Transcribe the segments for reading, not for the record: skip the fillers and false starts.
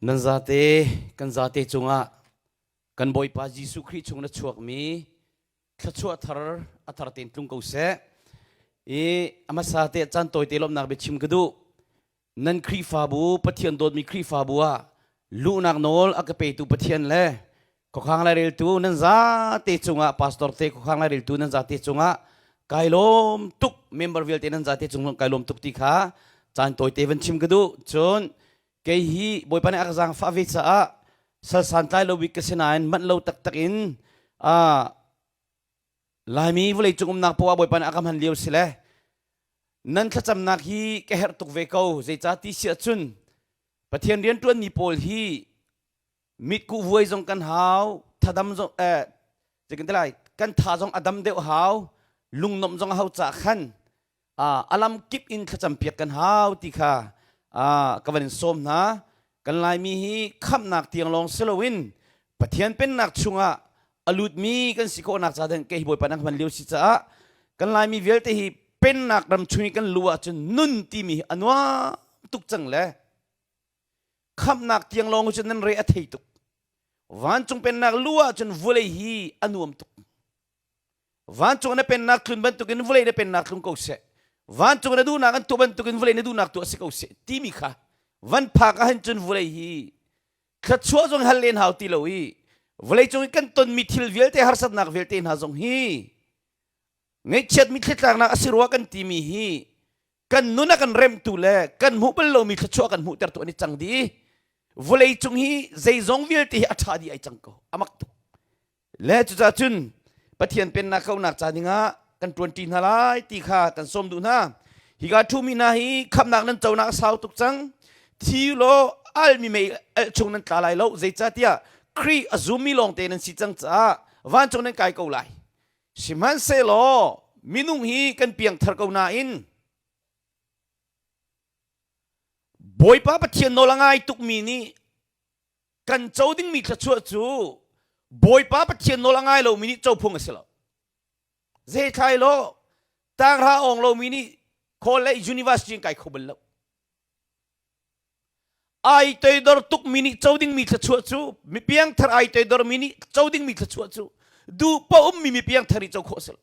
Nan zate kan zate cungah kan Bawipa Jesuh Khrih chung na chuakmi thluachuah thar a thar tein tlung ko seh. I a hmasa te caan tawi te lawmhnak biachim ka duh. Nan Khrihfabu Pathian dawtmi Khrihfabu ah luhnak nawl a ka petu Pathian le khuakhang laireltu nan zate cungah pastor te khuakhang laireltu nan zate cungah kai lawm tuk member vialte nan zate cung kai lawm tuk ti kha caan tawite van chim ka duh cun kei hi Bawipa nih a ka zaangfah ve caah sal santlai lo bik ka si nain manh lo taktak in Laimi vawlei cung umnak poah Bawipa nih a ka hman lio si le nan thlacamnak hi ka herh tuk ve ko zeicah ti si ahcun Pathian rianṭuanmi pawl hi mitkuh vuai zong kan hau thadam zong eh zeikan ti lai kan tha zong a dam deuh hau lungnomh zong a hau cah khan alam kip in thlacam piak kan hau ti kha ka van in sawm hna kan laimi hi khamhnak tiang lawng si loin Pathian pennak chungah a lutmi kan si khawhnak ca ding kei hi Bawipa nang hman lio si caah kan laimi vialte hi pennak ram chung i kan lu ahcun nun timi hi a nuam tuk cang le khamhnak tiang lawng cun nan re a thei tuk vancung pennak lu ahcun vulei hi a nuam tuk vancung na pennak tlun bantukin vulei na pennak tlung ko seh vancung na duhnak an tuah bantukin vulei na duhnak tuah si ko seh timi kha van phak ahhin cun vulei hi thluachuah zong hal len hau ti lo i vawlei cung i kan tonmi thil vialte harsatnak vialte hna zong hi ngaihchiat mitthli tlaknak a si rua kan timi hi kan nun a kan remtu le kan hmuh bal lomi thluachuah kan hmuhtertu an i cang dih vawlei cung hi zeizong vialte hi a ṭha dih ai cang ko a mak tuk le cucaah cun Pathian pennak kaunak ca dingah kan ṭuanṭi hna lai ti kha kan sawm duh hna hika ṭhumi hna hi khamnak nan conak a sau tuk cang thi law almi mei alh chung nan tla lai lo zeicahtiah Khrih a zummi lawngte nan si cang caah vancung nan kai ko lai Sihmanhsehlaw minung hi kan piangthar ko nain Bawipa Pathian nawl a ngai tukmi nih kan co dingmi thluachuah cu Bawipa Pathian nawl a ngai lomi nih co phung a si lo. Zeithlai law tanghra awng lomi nih college university in kai kho bal lo. Ai toidor tukmi nih co dingmi thluachuah cu mi piangthar ai toidormi nih co dingmi thluachuah cu duh paoh ummi mi piangthar i co khawh a si lo.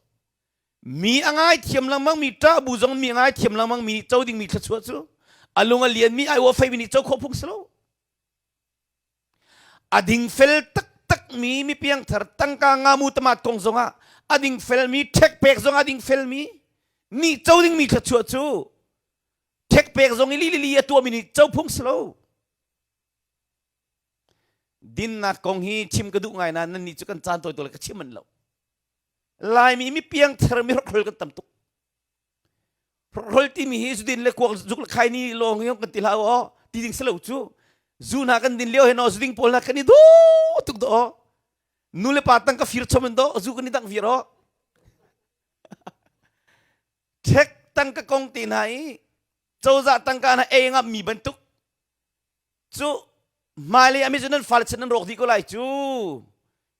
Mi a ngaithiam lengmang mi ṭah bu zong mi a ngaithiam lengmang mi nih co dingmi thluachuah cu a lung a lianmi ai uafeimi nih co khawh phung si lo. A dingfel taktakmi mi piangthar tangka ngamu tamat kong zongah a dingfelmi ṭhek pek zong a dingfelmi nih co dingmi thluachuah cu Ṭhek pek zong i li li a tuahmi nih co phung si lo. Dinnak kong hi chim ka duh ngai nain nannih cu kan caan tawi le ka chim manh lo. Laimi mi piangthar mi hrokhrol kan tam tuk. Hrokhrol timi hi zudin le kuak zuk le khai ni lawng hi kan ti hlah aw ti ding si lo cu. Zu hna kan din lio he no zuding pawl hna kan i do tuk do. Nu le pa tang ka fir chom in do zu kan i dang vir aw. Ṭhek tangka kong te hna i cozah tangka hna ei ngam mi bantuk cu hmailei ah mi cu nan fale chan nan rawk dih ko lai cu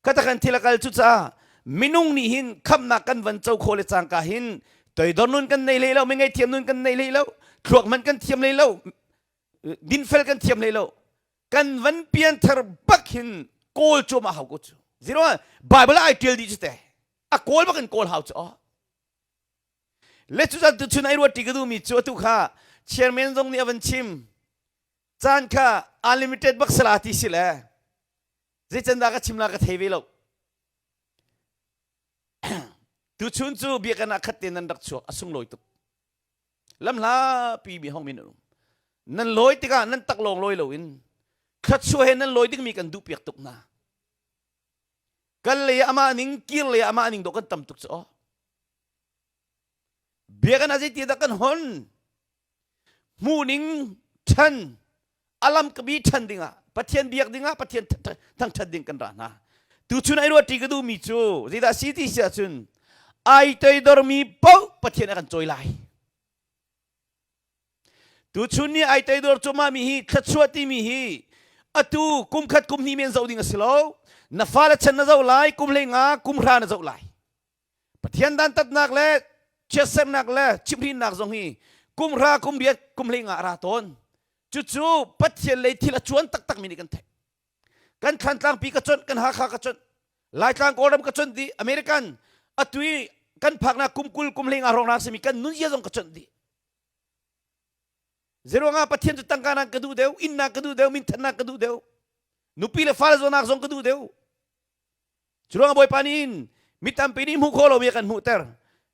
kata kan thil a kal cu caah minung nih hin khamnak kan van co khawh le cangka hin toidor nun kan nei hlei lo mi ngaihthiam nun kan nei hlei lo thluak hmanh kan thiam hlei lo dinfel kan thiam hlei lo kan van pianthar bak hin kawl cuahmah hau ko cu zero bible ah ai tial dih cu te a kawl bak in kawl hau cu oh Le cucan tuchun ai ruat ṭi ka duhmi cu atu kha chairman zong nih a van chim caan kha unlimited bak sala ti si le zeican dah ka chim la ka thei ve lo tuchun cu biakinn ah khat te nan rak chuak a sunglawi tuk lamhla pi mi hong min an um nan lawi tikah nan tak lawng lawi loin thluachuah he nan lawi dingmi kan duh piak tuk hna kal lei ah amah ning kir lei ah amah ning dawh kan tam tuk cu aw Biakinn ah zeiti dah kan hon? Hmuhning ṭhan, alam kabi ṭhan dingah, Pathian biak dingah, Pathian thangṭhat ding kan ra hna. Tuchun ai ruat ṭi ka duhmi cu zeidah si ti si ahcun ai toidormi paoh Pathian a kan cawi lai. Tuchun ni ai toidor cuahmahmi hi thluachuah timi hi atu kum khat kum hnih men zoh ding a si lo. Na fale chan na zoh lai, kum hlei nga, kum hra na zoh lai. Pathian dantatnak le chiatsernak le chimhhrinnak zong hi kum hra kum riat kum hlei nga a ra tawn. Cucu Pathian lei thil a cuan taktakmi nih kan theih. Kan Thlantlang ka conh, kan Hakha ka conh, Laitlang Kawlram ka conh dih, American atu i kan phaknak kum 20 kum 15 hrawng hna simi kan nunzia zong ka conh dih. Zeruangah Pathian cu tangka nak ka duh deuh, inn nak ka duh deuh, minthannak ka duh deuh, nupi le fale zawnak zong ka duh deuh. Curuangah Bawipa nih hin mi tampi nih hmuh khawh lomi a kan hmuhter.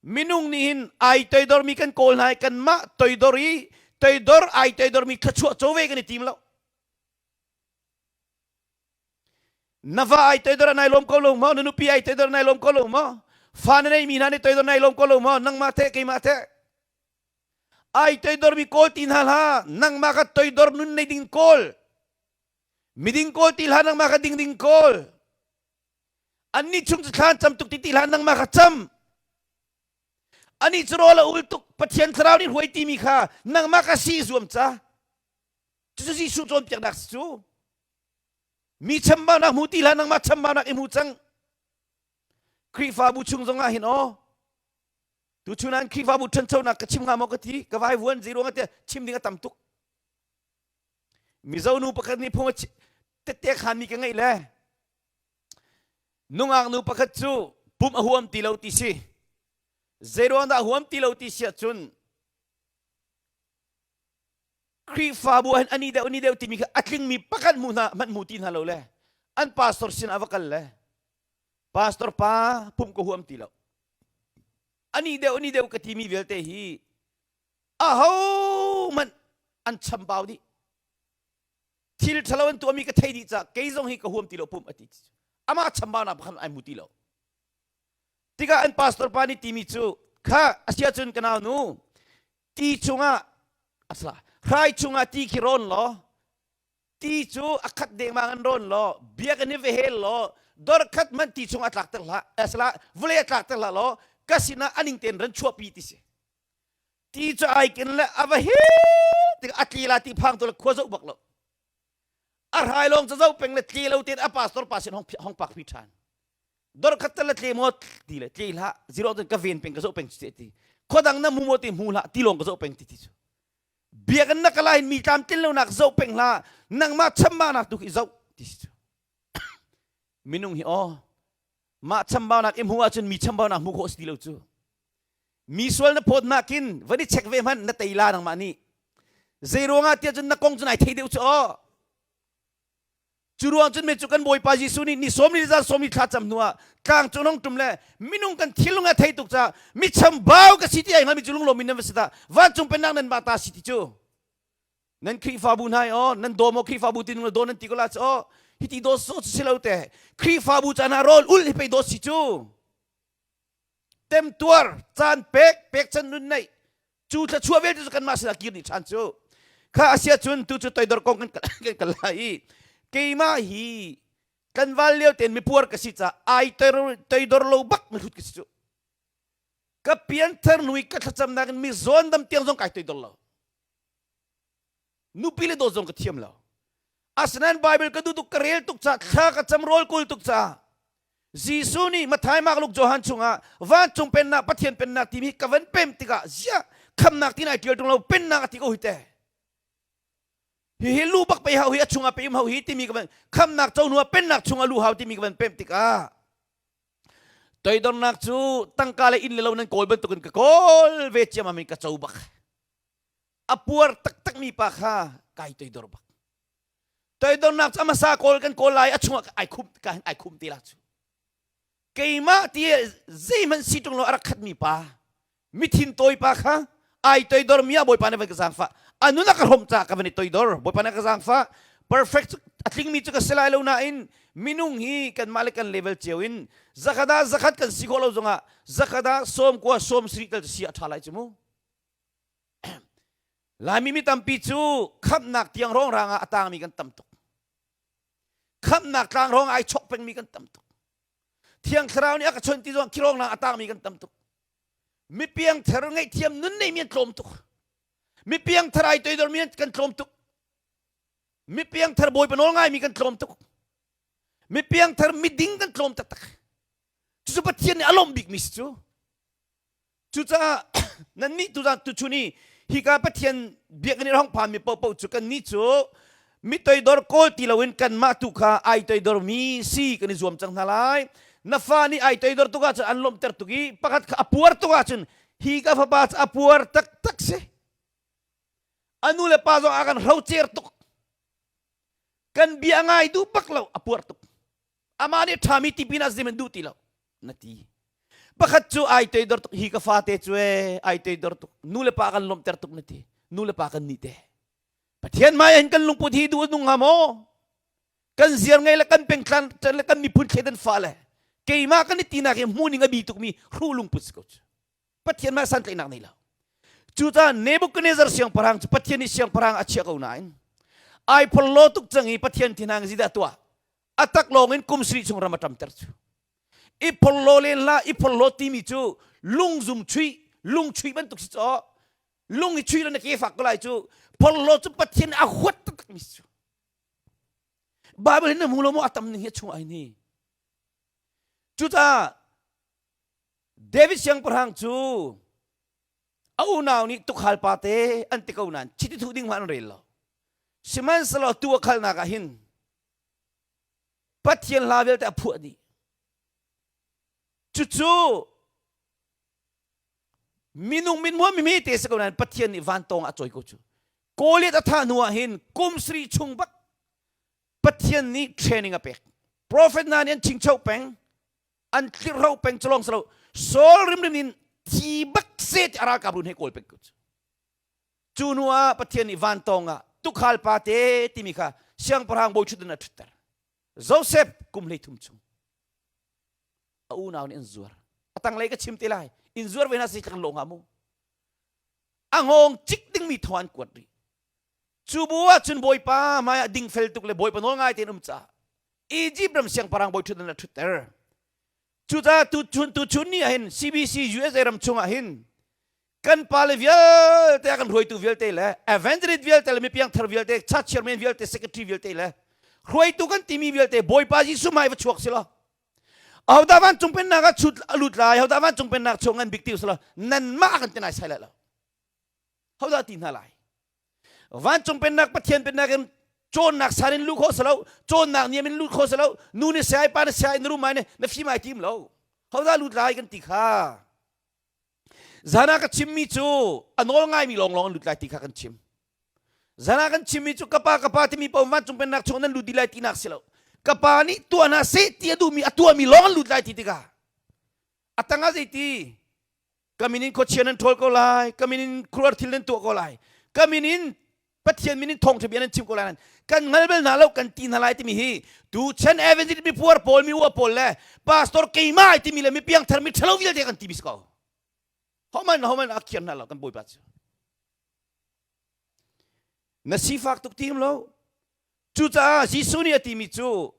Minung nih hin ai toidormi kan kawl hna i kanmah toidor i toidor ai toidormi thluachuah co ve kan i tim lo. Na va ai toidor nai lawm ko lo maw? Na nupi ai toidor nai lawm ko lo maw? Fa na neimi hna nih toidor nai lawm ko lo maw? Nangmah teh keimah teh. Ai toidormi kawl ti hna hlah. Nangmah kha toidor nun nei ding kawl. Miding kawl ti hlah nangmah kha ding ding kawl. Annih chung cu thla an cam tuk ti ti hlah nangmah kha cam. Anih cu rawl a ul tuk Pathian thlarau nih hruai timi kha nangmah kha si zuam ca. Cucu Jesuh cawnpiaknak si cu. Mi chambaunak hmu ti hlah nangmah chambaunak i hmu cang. Khrihfabu chung zongah hin aw tuchun an Khrihfabu ṭhanchonak ka chim hnga maw ka ti ka vai vuan zei ruangah tiah chim ding a tam tuk. Mizo nu pakhat nih phung a tette khanmi ka ngeih le nungak nu pakhat cu pumh a huam ti lo ti si. Zeiruang dah huam ti lo ti si ahcun Khrihfabu ah hin ani deuh ani deuh timi kha a tlingmi pakhat hmu hna hmanh hmu ti hna lo le an pastor sin ah va kal le pastor pa pumh ka huam ti lo ani deuh ani deuh ka timi vialte hi ahohmanh an chambau dih thil ṭhalo an tuahmi ka thei dih caah kei zong hi ka huam ti lo pum a ti amah chambaunak pakhat ai hmu ti lo tikah an pastor pa nih timi cu kha asia cun ka nau nu ti chungah asla hrai chungah ti khi rawn law ti cu a khat dengmang an rawn law biakinn i va hel law dor khat man ti chung a tlak ter hlah asla vawlei a tlak ter hlah law ka sinah aning tein ran chuahpi ti si ti cu ai kin le a va hi tik a tli la ti phang tu le khua zoh bak lo a hrai lawng cu zoh peng le tli lo ten a pastor pa sin hong hong pak pi than dor khat le tle mo ti le tli hlah zero cun ka ven peng ka zoh peng ti ti khuadang na mu mo ti hmu hlah ti lawng ka zoh peng ti ti cu biakinn na kala hin mi tlamtlin lo nak zoh peng hlah nangmah chambau nak tu khi zoh ti si cu minung hi aw mah chambaunak i hmuh ahcun mi chambaunak hmuh khawh si ti lo cu mi sual na phawt nakin van i check ve hmanh na tei la nangmah nih zei ruangah tiah cun na kong cu nai thei deuh cu aw cu ruang cun me cu kan bawipa Jesuh nih ni sawm ni zan sawm ni thla cam hnu ah tlang cu nong tum le minung kan thilung a thei tuk ca mi chambau ka si ti ai hngal mi cu lunglawm in nan va si ta vancung pennak nan ba ta si ti cu nan Khrihfabu hna aw nan daw maw Khrihfabu ti nung daw nan ti ko la cu aw hiti daw so si lo te Khrihfabu caan ah rawl ul hi pei daw si cu temtuar caan pek pekchan nun neih cu thluachuah vialte cu kanmah sinah kir dih ṭhan cu kha asia cun tu cu toidor kong kan kan kal lai i keimah hi tlanval lio tein mipuar ka si ca ai toidor lo bak mihrut ka si cu ka pianthar hnu i ka thlacamnak in mi zawn dam tiang zong kai toidor lo nupi le dawt zong ka thiam lo asinain Bible ka duh tuk ka rel tuk ca thla ka cam rawl kul tuk ca Jesuh nih Matthai Mark Luke Johan chungah vancung pennak Pathian pennak timi ka van pem tikah ziah khamnak tin ai tial tung lo pennak a ti ko hi te hihi lu bak pe hau hi a chungah pe um hau hi timi ka van khamnak co hnuah pennak chungah lu hau timi ka van pem tikah toidornak cu tangka le inn le lo nan kawl bantukin ka kawl ve ciamam in ka co bak a puar taktakmi pa kha kai toidor bak toidornak cu a hmasa kawl kan kawl lai a chungah ai khum ka hin ai khum te la cu keimah ti zeihmanh si ṭung lo a rak khatmi pa mithin tawi pa kha ai toidor mi ah bawipa nih van ka zaangfah a nun a ka hrawmh caah ka van i toidor bawipa nih ka zaangfah perfect a tlingmi cu ka si lai lo nain minung hi kanmah le kan level cio in zakhat ah zakhat kan si khawh lo zongah zakhat ah 90 70 tal si a ṭha lai cu mu Laimi mi tampi cu khamhnak tiang rongrang ah a tangmi kan tam tuk. Khamhnak tlang rong ai chok pengmi kan tam tuk. Thiang Thlarau nih a ka chawnh ti zong khi rongrang a tangmi kan tam tuk. Mi piangthar ngaihthiam nun neimi an tlawm tuk. Mi piangthar ai toidormi kan tlawm tuk. Mi piangthar Bawipa nawl ngaimi kan tlawm tuk. Mi piangthar miding kan tlawm taktak. Cucu Pathian nih a lawmh bikmi si cu. Cucaah nannih tuzan tuchun i Hika Pathian biakinn i hong phanmi paohpaoh cu kannih cu mi toidor kawl ti loin kanmah tu kha ai toidormi si kan i zuam cang hna lai. Na fa nih ai toidor tuk ahcun an lawmhter tuk i pakhat kha a puar tuk ahcun hi ka fapa cu a puar taktak si. A nu le pa zong a kan hrocer tuk. Kan bia ngai duh bak lo a puar tuk. Amah nih ṭhami ti pinah zim an duh ti lo na ti. Pakhat cu ai toidor tuk hi ka fate cu ee ai toidor tuk nu le pa kan lawmhter tuk na ti. Nu le pa kan nih te. Pathian hmai hin kan lungput hi duh a nung hnga maw? Kan ziar ngei le kan pengtlan le kan miphun thleidan fa le keimah kan i tinak hi hmuhning a bi tukmi hruh lungput si ko cu. Pathian mah santlaihnak nei lo. Cucaah Nebuchadnezzar siangpahrang cu Pathian nih siangpahrang a chiah ko nain ai phorhlaw tuk cang i Pathian thinhang zidah tuah a tak lawng in kum sarih chung ram a ṭamter cu. I phorhlaw len hlah i phorhlaw timi cu lungzum chuih lung chuih bantuk si caw lung i chuih le na ke fak ko lai cu phorhlaw cu Pathian a huat taktak mi si cu. Bible hin na hmu lo maw a tam ning hi a chung ai ni. Cucaah David siangpahrang cu a unau nih tukhal pa te an ti ko nain chiti thuh ding hmanh an rel lo. Sihmanhsehlaw tu a khalnak ah hin Pathian hla vialte a phuah dih. Cucu minung min muam mi te si ko nain Pathian nih vantawng ah a cawi ko cu. Goliath a thah hnu ah hin kum sarih chung bak Pathian nih training a pek. Prophet hna nih an chingcho peng. An tlirhro peng cu lawng si lo Saul rimrim in thi bak se ti a ralkap run he kawl peng ko cu. Cu hnu ah Pathian nih vantawng ah tukhal pa te timi kha siangpahrang bawi ṭhutdan a ṭhutter. Joseph kum 13 chung a unau nih an zuar. A tanglei ka chim te lai. In zuar ve hna si kan lawh hnga mu. A ngawng cik dingmi thaw an kuat rih. Cu bu ah cun Bawipa hmaiah dingfel tuk le Bawipa nawl ngai tein um caah Egypt ram siangpahrang bawi ṭhutdan a ṭhutter. Cucaah tuchun tuchun ni ah hin CBC USA ram chungah hin kan pale vialte a kan hruaitu vialte le evangelist vialte le mipiangthar vialte church chairman vialte secretary vialte le hruaitu kan timi vialte Bawipa Jesuh hmai va chuak si law ahodah vancung pennak ah chut a lut lai ahodah vancung pennak chung ngan bik ti usih law nanmah kan ti nai sai lai lo hodah ti hna lai Vancung pennak Pathian pennak in cawnnak san in luh khawh si lo cawnnak niam in lut khawh si lo nu ni siai pa ni siai na rum ai na fim ai tim lo hodah lut lai kan ti kha zan ah ka chimmi cu a nawl ngaimi lawnglawng an lut lai ti kha kan chim zan ah kan chimmi cu ka pa ka pa timi paoh vancung pennak chung nan lut dih lai tinak si lo ka pa nih tuah hna seh ti a duhmi a tuahmi lawng an lut lai ti tikah a tangah zeiti Ka min in khuachia nan ṭhawl ko lai, ka min in khuaruahhar thil nan tuah ko lai, ka min in Pathian min in thawngṭha bia nan chim ko lai. Kan hngal bal hna lo, kan ti hna lai timi hi tu chan evangelist mipuar pawl, mi ua pawl le pastor keimah ai timi le mi piangthar mi ṭhalo vialte kan timi si ko. Homan homan a khiar hna lo kan Bawipa cu. Na sifak tuk tim lo. Cucaah Jesuh nih a timi cu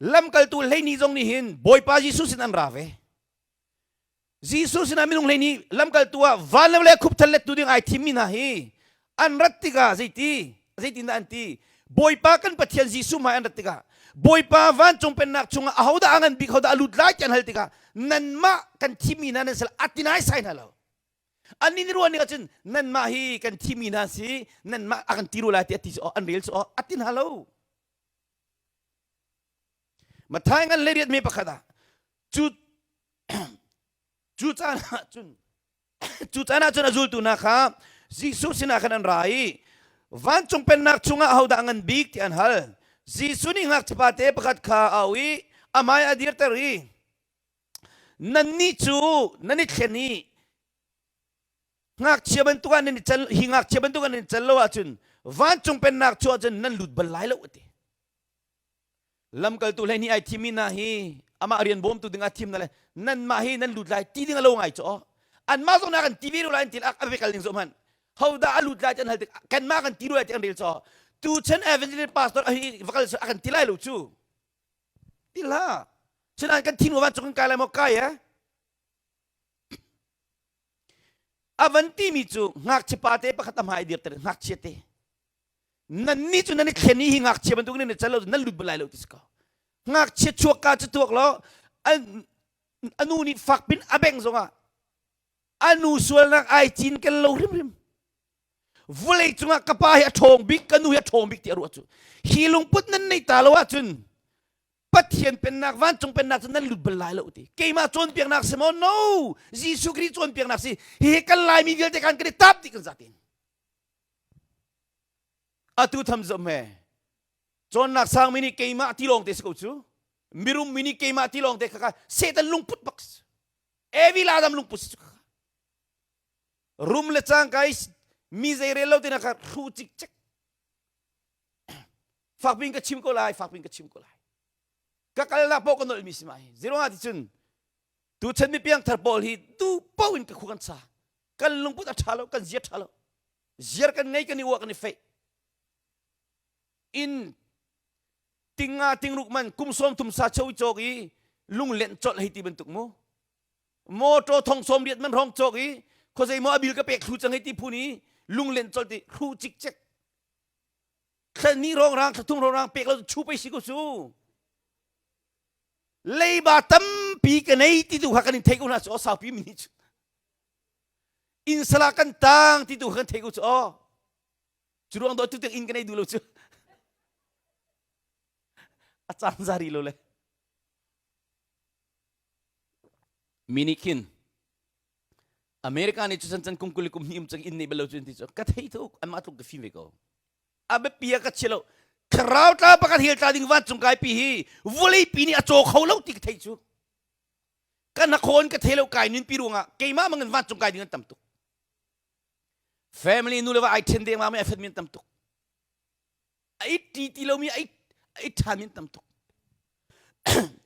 lamkaltu 12 zong nih hin Bawipa Jesuh sin an ra ve. Jesuh sinah minung hlei nih lamkaltu ah van le khupthal lettu ding ai thimmi hna hi an rat tikah zeiti zeitindah an ti Bawipa kan Pathian Jesuh hmai an rat tikah Bawipa vancung pennak chungah ahodah a ngan bik hodah a lut lai ti an hal tikah nanmah kan thimmi hna nan sal a ti nai sai hna lo annih nih ruah ning ahcun nanmah hi kan thimmi hna si nanmah a kan ti ru lai ti a ti cu an rel cu a ti hna lo Mathai ngan le riat mi pakhat ah cu cu caan ah cun cu caan ah cun a zultu hna kha Jesuh sinah khan an ra i vancung pennak chungah ahodah ngan bik ti an hal. Jesuh nih ngakchiapa te pakhat kha a auh i a hmai a dirter i nannih cu nan i thlen i ngakchia bantuk ah nan i cal hi ngakchia bantuk ah nan i cal lo ahcun vancung pennak chu ahcun nan lut bal lai lo a ti. Lamkaltu 12 ai thimmi hna hi amah rian bawmtu dingah thim hna le nanmah hi nan lut lai ti ding a lo ngai cu anmah zong na kan ti ve lai an ti a ve kal ding zawh hmanh hodah a lut lai ti an hal tik kanmah kan ti lai ti an rel caw tu chan evangelist pastor hi va kal a kan ti lai lo cu ti hlah cunan kan thin van cung kan kai lai maw kai eh a van timi cu ngakchia pa te pakhat a hmai dirter ngakchia te Nannih cu nan i thlen i hi ngakchia bantuk nan i cal lo nan lut bal lai lo ti si ko. Ngakchia chuak ka cu tuak law a nu nih fak pin a bengh zongah a nu sualnak ai cinken lo hrimhrim. Vulei cungah ka pa hi a ṭhawng bik, ka nu hi a ṭhawng bik ti a ruah cu. Hi lungput nan nei ta lo ahcun Pathian pennak vancung pennak cu nan lut bal lai lo ti. Keimah cawnpiaknak si maw? No! Jesuh Khrih cawnpiaknak si. Hihi kan Laimi vialte kan kan i tap dih kan zatin. Atu tham zom he cawnnak sangmi nih keimah ti lawng te si ko cu. Mirum mi nih keimah ti lawng te kha Satan lungput bak si. Evi la Adam lungput si cu kha. Rum le cangka i mi zei rel lo te na kha hru cikcek. Fakpin ka chim ko lai, fakpin ka chim ko lai. Ka kalnak paoh ka nolh mi si ma hi. Zeruangah ti cun tuchan mi piangthar pawl hi tu paoh in ka khu kan sa. Kan lungput a ṭha lo, kan zia ṭha lo. Ziar kan ngei kan i uah kan i feih. Inn tinga tingruk man kum sawm thum sa cho i cawk i lunglenh colh hei ti bantuk mu. Motor thong sawm riat man hrawng cawk i khuazei maw a bil ka pek thlu cang hei ti phun i lunglenh colh ti hru cikcek. Thla ni rong rang thla thum rong rang pek lo chu pei si ko su. Leiba tampi ka nei ti tu kha kan in thei ko hna cu saupi mi nih cu. Inn sala kan tang ti tu kha kan thei ko cu aw. Cu ruang do tu tiang inn ka nei duh lo cu. A caan zari lo le. Mi nih khin America nih cu chan kum 20 kum hnih um cang inn nei bal lo cu ti cu ka thei tuk anmah tluk ka fim ve ko. A biapi ah ka chia lo. Thlarau tla pakhat hel tla ding vancung kai pi hi vawlei pi nih a caw kho lo ti ka thei cu. Ka hnakhawn ka thei lo kai nun pi ruangah keimah mangin vancung kai ding an tam tuk. Family nu le va ai then deng ma mai a fet mi an tam tuk. A it ti ti lomi a it a it ṭhan mi an tam tuk.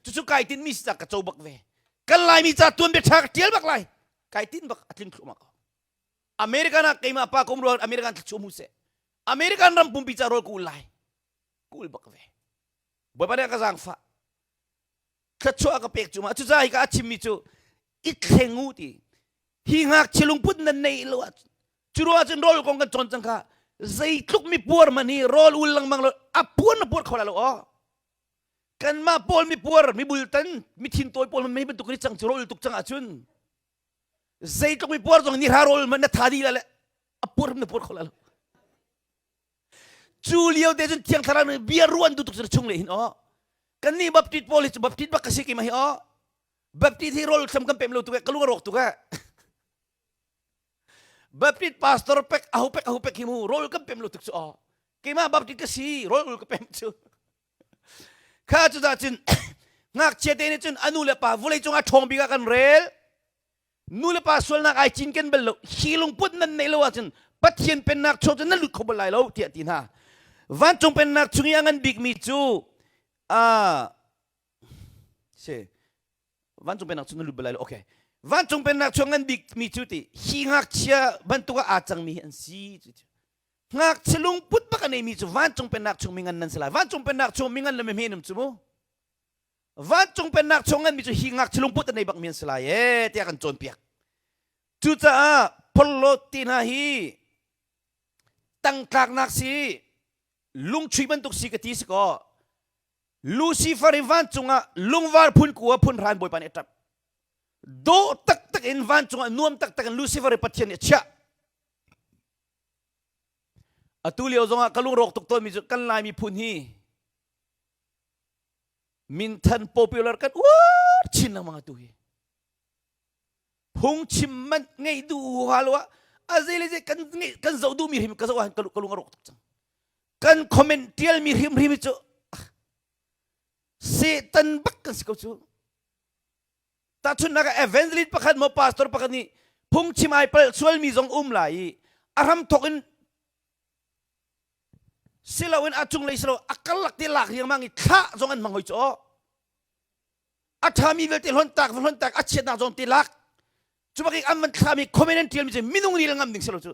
Cucu kai tin mi si ca ka co bak ve. Kan Laimi ca tuan bia ṭha ka ṭial bak lai. Kai tin bak a tling thluahmah ko. American ah keimah pa kum ruang American thla mu seh. American ram pumpi ca rawl ka ul lai. Ka ul bak ve. Bawipa nih a ka zaangfah. Thluachuah a ka pek cu ma. Cucaah hika a chimmi cu i thleng u ti. Hi ngakchia lungput nan neih lo ah cu ruang ahcun rawl kong kan cawn cang kha zeitluk mi puar man hi rawl ul lengmang lo a puar na puar kho lai lo aw. Kanmah pawl mi puar mi bultan mi thin tawi pawl mei bantuk ni cang cu rawl tuk cang ahcun zeitluk mi puar zong ni hra rawl man na tha dih la le a puar na puar kho lai lo. Cu lio te cun thiang thlarau nih bia ruan duh tuk cu chung le hin aw. Kan nih Baptist pawl hi cu Baptist bak ka si keimah hi aw. Baptist hi rawl thlam kan pem lo tuk e ka lung a rawk tuk e. Baptist pastor pek aho pek aho pek hi mu rawl kan pem lo tuk cu aw. Keimah Baptist ka si rawl ul ka pem cu. Kha cu dah cun ngakchia te nih cun a nu le pa vulei cung ah ṭhawng bik ah kan rel. Nu le pa sualnak ai cinken bal lo. Hi lungput nan neih lo ahcun Pathian pennak chung cun nan lut kho bal lai lo tiah ti hna. Vancung pennak chung i a ngan bikmi cu uh, si vancung pennak chung nan lut bal lai lo. Okay. Vancung pennak chung ngan bikmi cu ti hi ngakchia bantuk ah aa cangmi hi an si. Ngakchia lungput bak a neimi cu vancung pennak chung mi ngan nan si lai. Vancung pennak chung mi ngan le mi hme num cu mu. Vancung pennak chung nganmi cu hi ngakchia lungput a nei bakmi an si lai ee tiah kan cawnpiak. Cucaah phorhlawt ti hna hi tangtlaknak si lungchuih bantuk si ka ti si kaw Lucifer hi vancung ah lungvar phun kua phun hran Bawipa nih a ṭap. Dawh taktak in vancung ah nuam taktak in Lucifer hi Pathian nih a chiah. Atu lio zongah ka lungrawk tuk tawnmi cu kan Lai miphun hi minthan popular kan uar chin lengmang atu hi phungchim man ngeih duh ha lo ah a zei le zei kan ngeih kan zoh duhmi hrim ka zoh ah ka lung a rawk tuk cang kan comment tialmi hrimhrim hi cu Satan bak kan si ko cu tahchunhnak ah evangelist pakhat maw pastor pakhat nih phungchim ai palh sualmi zong um lai i a hram thok in siloin a cunglei silo a karlak te lak riangmang i thlah zong an hmang hoi cu a ṭhami vialte hlontak hlontak a chiatnak zong te lak cu bak an van thlami comment an ṭialmi cu minung nih ngam ding silo cu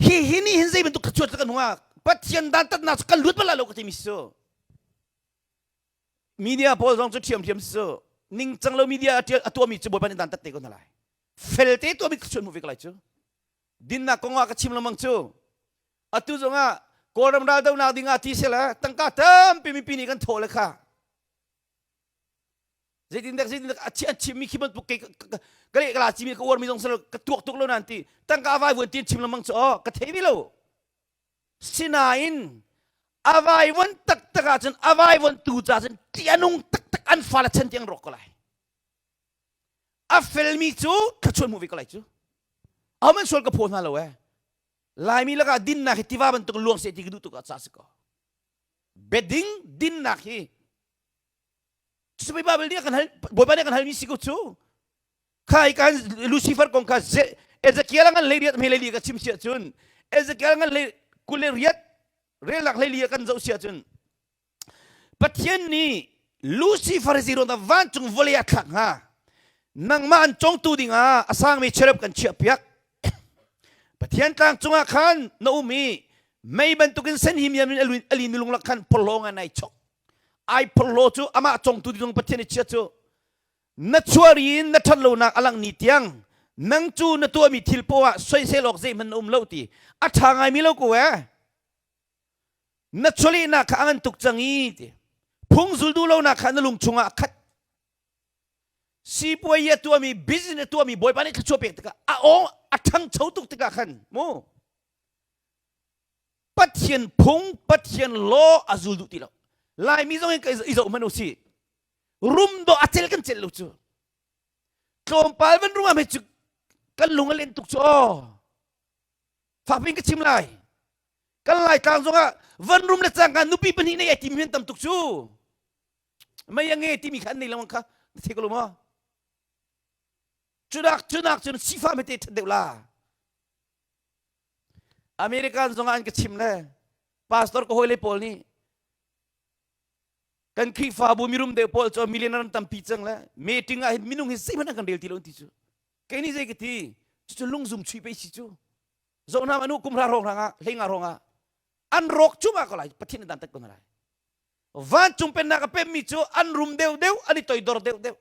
hi hi nih hin zei bantuk thlachuat kan hung ah Pathian dantatnak cu kan lut bal lo ka timi si cu media pawl zong cu ṭhiamṭhiam si cu ningcang lo media a ṭial a tuahmi cu Bawipa nih dantat te ko hna lai felte tuahmi thlachuat hmu ve ko lai cu dinnak kong ah ka chim lengmang cu Atu zongah Kawlram raldohnak ding ah ti sela tangka tampi mipi nih kan thawh le kha. Zeitin dek zeitin dek a chimmi khi bantuk ke ka leh ka la chimi ka uarmi zong selo ka tuak tuk lo nan ti tangka vai vuan tin chim lengmang cu oh ka thei ve lo. Sinain a vaivuan taktak ahcun a vaivuan tu ca cun ṭih a nung taktak an fale chan tiang rawk ko lai. A felmi cu thluachuah hmuh ve ko lai cu. Ahohmanh sual ka phaw hna lo eh. Laimi lakah dinnak hi tiva bantuk luang seh ti ka duh tuk ah ca si ko. Biading dinnak hi cucu Bible nih a kan hal Bawipa nih a kan halmi si ko cu. Kha kan Lucifer kong kha Ezekiel ngan hlei riat hme li ka chim siah cun Ezekiel ngan hlei kule riat relnak hlei li kan zoh siah cun Pathian nih Lucifer hi ruang vancung vawlei ah thlak hnga nangmah an congtu dingah a sangmi cherub kan chiah piak Pathian tlang cungah khan na um i mei bantukin sen him yam in a lin lung lak khan phorhlaw ngai nai chok ai phorhlaw cu amah congtu ding Pathian i chia cu na chuari in na ṭhatlonak a langh ni tiang nang cu na tuahmi thil poah ah soisel awk zeihmanh na um lo ti a ṭha ngaimi lo ko ee na chawlehnak kha a ngan tuk cang i ti phung zul duh lonak kha na lung chungah a khat sipuai a tuahmi business a tuahmi bawipa nih thluachuah pek tikah a awng a ṭhangcho tuk tikah khan mu Pathian phung Pathian law a zul duh ti lo Laimi zong in i zoh hmanh u sih rum dawh a cel kan cel lo cu tlawmpal van rum ah cu kan lung a len tuk cu aw fakpin ka chim lai kan lai tlang zong ah van rum le cangka nupi pahnih nei ai timi han tam tuk cu mei a nge timi kha an nei lengmang kha na thei ko lo maw cunak cunak cun sifa mete that deuh la American zong ah an ka chim le pastor ka hawi le pawl nih Kan Khrihfabu mirum deuh pawl cu millionaire an tampi cang le meeting ah hin minung hi zeihmanh an kan rel ti lo an ti cu. Kei nih zei ka ti? Cucu lungzum chuih pei si cu. Zoh hna anu kum hra hrawng hrang ah hleinga hrawng ah an rawk cuma ko lai Pathian nih dantat ko hna lai. Vancung pennak a pemmi cu an rum deuh deuh an i toidor deuh deuh.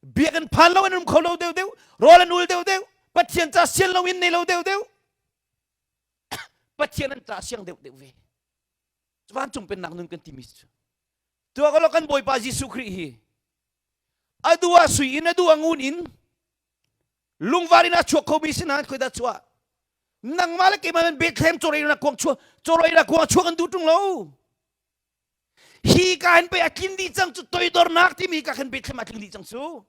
Biakinn phan lo an um kho lo deuh deuh, rawl an ul deuh deuh, Pathian ca sian lo in nei lo deuh deuh. Pathian an ca siang deuh deuh ve. Vancung pennak nun kan timi cu tuah ko kan Bawipa Jesuh Khrih hi a duh ah sui in a duh ah ngun in lungvar in a chuak khomi si nain khoi dah chuah nangmah le keimah nan Bethlehem chawrei na kuang chuah chawrei na kuang chuak an duh ṭung lo hi ka hin pei a tlin dih cang cu toidornak timi ka khan Bethlehem a tling dih cang cu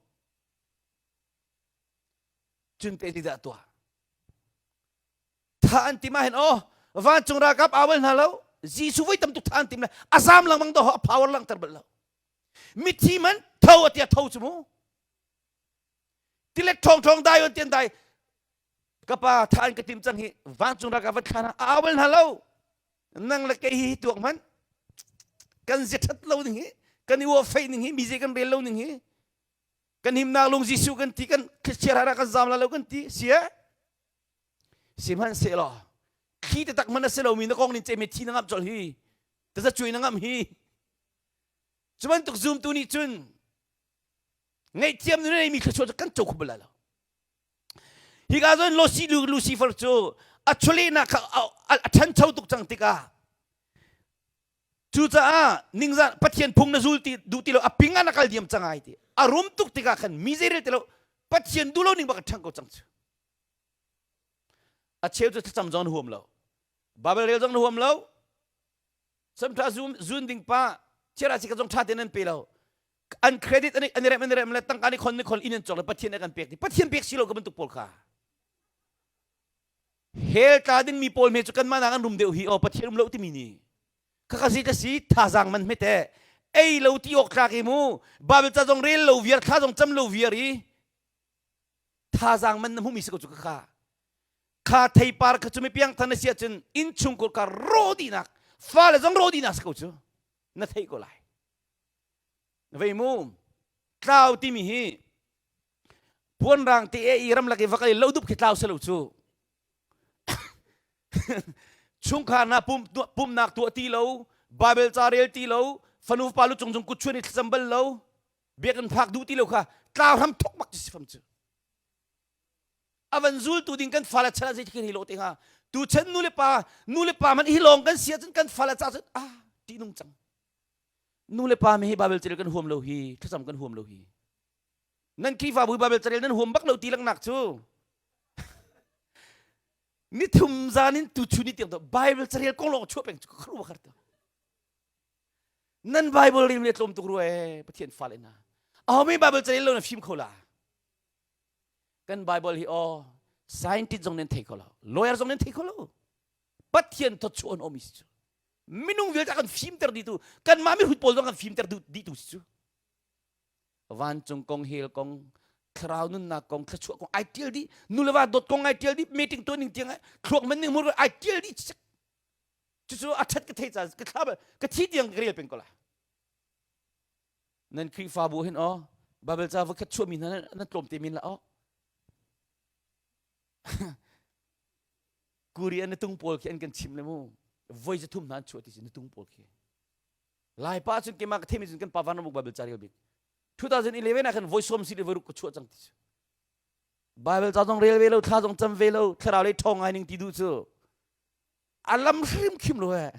cun te dah tuah Tha an tim ah hin aw vancung ralkap awal hna lo Jesuh voi tam tuk tha an tim le a zam lengmang do a power langhter bal lo mithi man tho atia tho chu mu tilet thong thong dai on tian dai kapa tha an ka tim cang hi vancung ralkap van thla a awal hna lo nang le kei hi tuak man kan zia that lo ding hi kan i uah fei ning hi mi zei kan rel lo ning hi kan himnak lung Jesuh kan ti kan thlichia rara kan zam la lo kan ti sia Sihmanhsehlaw thli taktak hmanh a si lomi na kong nin cemi thi na ngamh colh hi taza cuai na ngamh hi cu bantuk zumtu nih cun ngaihthiam nu neimi thluachuah cu kan co kho bal lai lo hika zawn Losi Lucifer cu a chawlehnak kha a ṭhancho tuk cang tikah cucaah ningzah Pathian phung na zul ti duh ti lo a ping ah na kal diam cang ai ti a rum tuk tikah khan mi zeirel ti lo Pathian duh lo ning bak a ṭhang ko cang cu A cheu cu thlacam zong na huam lo. Bible rel zong na huam lo. Samtha zun, zun ding pa chiara si ka zong tha tein an pe lo. An credit an i rem an i rem le tangka ni khon ni khon in an cawk le Pathian an kan pek ti. Pathian pek si lo ka bantuk pawl kha. Hell tla ding mi pawl me cu kanmah nak an rum deuh hi o Pathian um lo timi ni. Khakha si ka si thazaang man hmete ei lo ti awk tlak i mu Bible ca zong rel lo viar thla zong cam lo viar i thazaang man na hmuhmi si ko cu kha kha theipar kha cu mi piangthar na si ahcun innchungkhur kha rawh dihnak fale zong rawh dihnak si ko cu na theih ko lai vei mu tlau timi hi puanrang te e i ramlak i va kal i lo dup khi tlau si lo cu chungkhar na pum pumnak tuah ti lo Bible ca rel ti lo fanu pa lu cung cung kut chuan i thlacam bal lo biakinn phak duh ti lo kha tlau hram thok bak si fam cu avan zultu ding kan fale chan ah zei hi lo te hnga tu chan nu le pa nu le pa man hi lawng kan si ahcun kan fale ca cun ah ti nung cang nu le pa mi hi Bible carel kan huam lo hi thlacam kan huam lo hi nan Khrihfabu Bible carel nan huam bak lo ti langnak cu. Nithum zan in tu chun ni tiang to Bible carel kong lawng chuah peng cu ka kharu khar to. Nan Bible rim le tlawm tuk rua e Pathian fale hna. Aho mi Bible carel lo na fim kho la. Kan Bible hi aw scientist zong nan thei kho lo. Lawyer zong nan thei kho lo. Pathian thawchuah an um si cu. Minung vialte kan fimter dih tu kanmah mihrut pawl zong kan fimter dih tu si cu. Vancung kong hell kong thlarau nunnak kong thluachuah kong ai tial dih nu le va dawt kong ai tial dih meeting tuah ning tiang thluak man ning mur ai tial dih cucu a that ka thei ca ka thla ka thi tiang ka rel peng ko la nan Khrihfabu hin aw Bible ca vakhat chuahmi hna nan tlawm te min la aw Korea na tung pawl khi an kan chim le mu voi za thum hna an chuah ti si na tung pawl khi Lai pa cun keimah ka theimi cun kan pa Van Ramuk Bible ca rel bik 2011 ah khan voi sawm si le voi ruk ka chuah cang ti cu Bible ca zong rel ve lo thla zong cam ve lo thlarau lei ṭhawng ngai ning ti duh cu a lam hrim khim lo he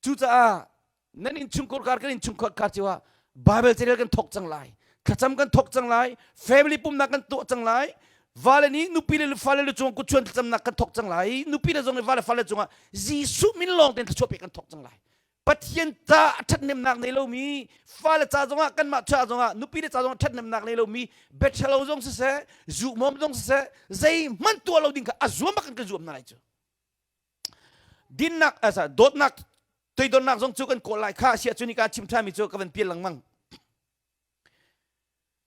cucaah nan innchungkhar kar kan innchungkhar kar cio ah Bible carel kan thok cang lai thlacam kan thok cang lai family pumnak kan tuah cang lai vale nih nupi le fale le cung kutchuan thlacamnak kan thok cang lai nupi le zong nih vale fale cungah Jesuh min lawng tein thluachuah pek kan thok cang lai Pathian ca a ṭhathnemnak nei lomi fale ca zongah kanmah ca zongah nupi le ca zongah ṭhathnemnak nei lomi bethelo zong siseh zuhmawm zong siseh zeihmanh tuah lo ding kha a zuam bak in kan zuam hna lai cu dinnak asa dawtnak toidornak zong cu kan kawl lai kha sia cu ni ka chim ṭhami cu ka van pial lengmang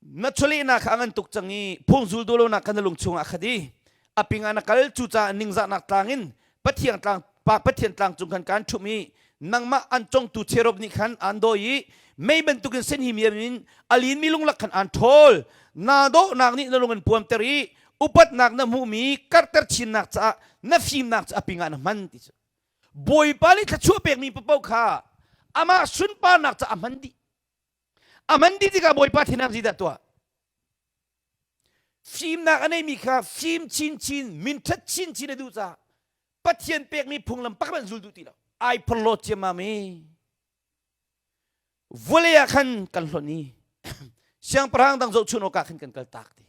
Na chawlehnak kha a ngan tuk cang i phung zul duh lonak kha na lung chungah a khat i a pingah na kal cucaah ningzahnak tlang in Pathian tlang pa Pathian tlang cung khan kaan ṭhumh i nangmah an congtu cherub nih khan aan dawi i mei bantukin senhimiam in a linmi lunglak khan aan ṭhawl. Naa dawhnak nih na lung an puamter i upatnak na hmuhmi karhter chinnak caah na fimnak cu a pingah na hman ti cu. Bawipa nih thluachuah pekmi paoh kha amah sunparnak caah a hman dih. A man dih tikah Bawipa thinhang zeidah tuah? Fimnak a neimi kha fim chinchin, minṭhat chinchin a duh caah Pathian pekmi phunglam pakhat hmanh zul duh ti lo. Ai phorhlawt ciammam i vawlei ah khan kan hlonh i siangpahrang dang zohchun awkah khan kan kal tak ti.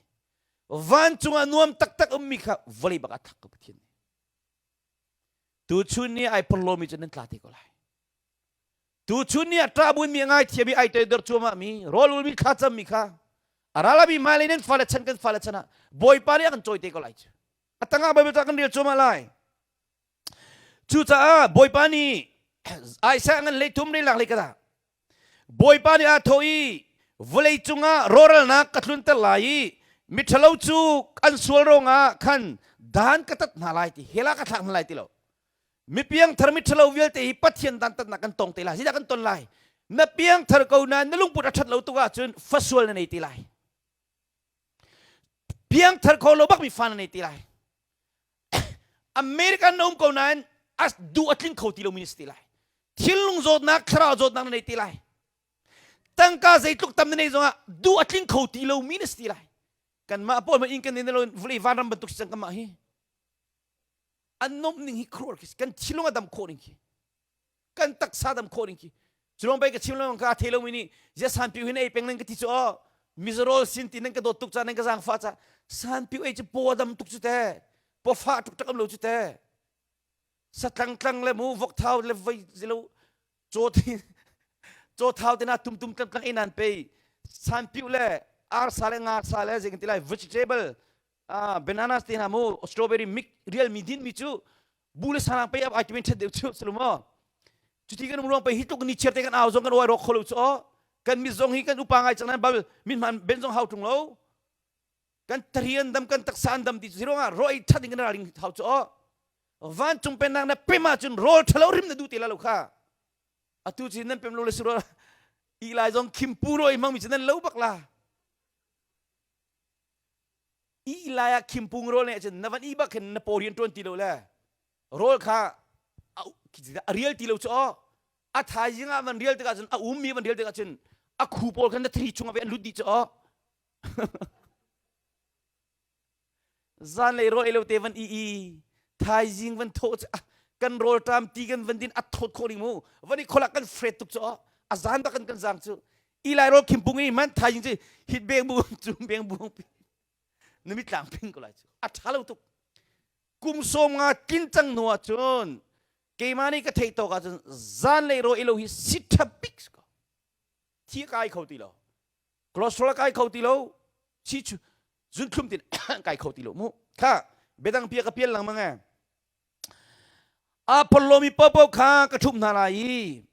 Vancung ah nuam taktak ummi kha vawlei bak ah thak ko Pathian nih. Tuchun ni ai phorhlawmi cu nan tla te ko lai. Tuchun ni ah ṭahbunmi a ngaithiam i ai toidor cuahmahmi rawl ulmi thlacammi kha a ralami hmailei nan fale chan kan fale chan ah Bawipa nih a kan cawi te ko lai cu. A tangah Baibal ca kan rel cuahmah lai. Cucaah Bawipa nih Isaiah ngan lei thum relak lei kata Bawipa nih aa thawh i vawlei cungah rawhralnak ka tlunter lai i miṭhalo cu an sual ruangah khan dan ka tat hna lai ti hell ah ka thlak hna lai ti lo Mi piangthar miṭhalo vialte hi Pathian dantatnak kan tong te lai. Zeidah kan ton lai? Na piangthar ko nain na lungput a ṭhat lo tuk ahcun fasual na nei ti lai. Piangthar kho lo bakmi fa na nei ti lai. American na um ko nain a duh a tling kho ti lomi na si ti lai. Thinlung zawtnak, thlarau zawtnak na nei ti lai. Tangka zeitluk tam na nei zongah duh a tling kho ti lomi na si ti lai. Kanmah pawl hmanh inn kan nei na lo vawlei vanram bantuk si cang kanmah hi. An nomh ning hi khuaruahhar khi kan thinlung a dam khawh ning khi kan taksa dam khawh ning khi culong pei ka chim lengmang ka thei lomi nih zia sanpiu hin ei peng nan ka ti cu aw mizorol sin ti nan ka dawt tuk ca nan ka zaangfah ca sanpiu ei cu paw a dam tuk cu te paw fah tuk tak am lo cu te satlang tlang le mu vok thau le voi zilo caw thi caw thau te na tum tum tlang tlang ei nan pei sanpiu le arsa le nga sa le zei kan ti lai vegetable ah bananas te hna mu strawberry mik real mi din mi cu bu le sarang pe ai timin thet deuh chu selu mo cuti kan um ruang pe hi tluk ni chiar te kan au zong kan oi rok kholo chu o kan mi zong hi kan upa ngai chang nan bal min man ben zong hau tung lo kan tarian dam kan taksa an dam ti chu ruangah roi that ding kan raling hau chu o vancung pennak na pema cun rol thalo rim na du te la lo kha atu chin nan pem lo le suro i lai zong khimpu roi mang mi chu nan lo bak la I lai ah khimpung rawl nih cun na van i bak khin na paw rian ṭuan ti lo le rawl kha a rial ti lo cu aw a thaizing ah van rial tikah cun a ummi van rial tikah cun a khu pawl khan na thri chungah ve an lut dih cu aw zanlei rawl ei lo te van i i thaizing van thawh cu kan rawl ṭam ti kan van din a thawt khawh ding mu van i kholak kan fret tuk cu aw a zan bak kan kan zang cu Eli rawl khimpung i man thaizing cu hit beng bu cu beng bu na mitlang ping ko lai cu a ṭha lo tuk. Kum 50 tlin cang hnu ahcun keimah nih ka theih tawk ahcun zanlei raw ilo hi si ṭha bik si ko. Thi a kai kho ti lo. Cholesterol a kai kho ti lo. Si chu zunthlum tin kai kho ti lo mu. Kha biadang pia ka pial lengmang e. A phorhlawmi paohpaoh kha ka ṭhumh hna lai i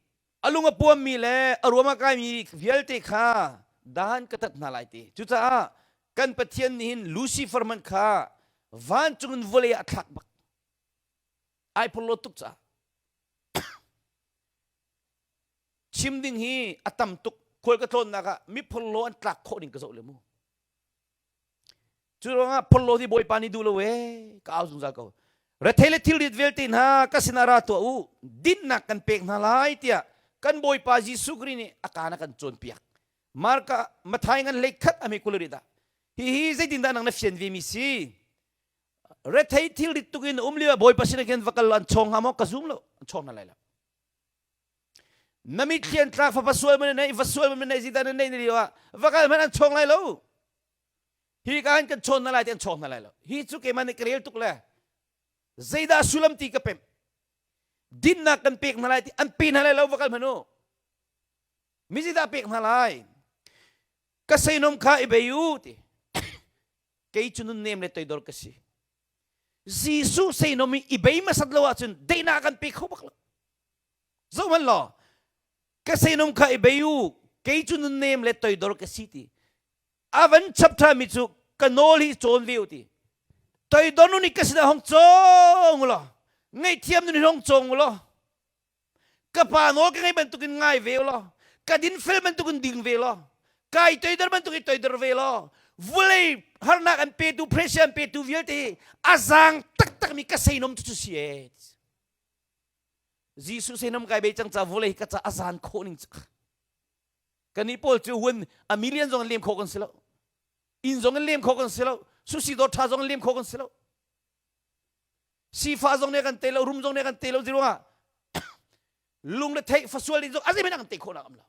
a lung a puammi le a ruam a kaimi vialte kha dan ka tat hna lai ti. Cucaah kan Pathian nih hin Lucifer hmanh kha vancung in vawlei ah a thlak bak. Ai phorhlaw tuk caah. Chim ding hi a tam tuk. Khual ka tlawnnak ah mi phorhlaw an tlak khawh ning ka zoh le mu. Cu ruangah phorhlaw hi Bawipa nih duh lo ee ka au zungzal ko. Rethei le thilrit vialte hna ka sinah ra tuah u, dinnak kan pek hna lai tiah kan Bawipa Jesuh Khrih nih a kaan a kan cawnpiak. Marka Mathai ngan hlei khat a hme kul rit ah. Hihi zeitindah nang na fian ve mi si? Rethei thilrit tuk in um lio ah Bawipa sinah khin va kal an chawng hnga maw? Ka zum lo. An chawng hna lai lo. Na mitthli an tlak fapa sual man nei va sual man nei zidan nan nei ni lio ah va kal hmanh an chawng lai lo. Hi ka an kan chawn hna lai ti an chawng hna lai lo. Hi cu keimah nih ka rel tuk le zeidah sullam ti ka pemh. Dinnak kan pek hna lai ti an pe hna lai lo va kal hmanh u. Mi zeidah pek hna lai? Ka seinom kha i bei u ti. Kei cu nunnem le toidor ka si. Jesuh seinom i i bei hmasat lo ahcun daihnak kan pe kho bak lo. Zohhmanh law, ka seinom kha i bei u, kei cu nunnem le toidor ka si ti. A van chap ṭhami cu ka nawl hi cawn ve u ti. Toidor nun hi ka sinah hong cawng u law, ngaihthiam nun hi hong cawng u law, ka pa nawl ka ngeih bantukin ngai ve u law, ka dinfel bantukin ding ve law, kai toidor bantukin toidor ve law, vulei harnak an petu, pressure an petu vialte hi a zaang taktakmi ka seinom cu cu si ee. Jesuh sinam kai bei cang ca vulei ka ca a zan khawh ning cu kan pawl cu hun a million zong in lem khawh kan si lo inn zong in lem khawh kan si lo susi dawr tha zong in lem khawh kan si lo sifa zong nih kan te lo rum zong nih kan te lo ziruangah lung le theih fasual ding zong a zeimen kan te khawh nak am lo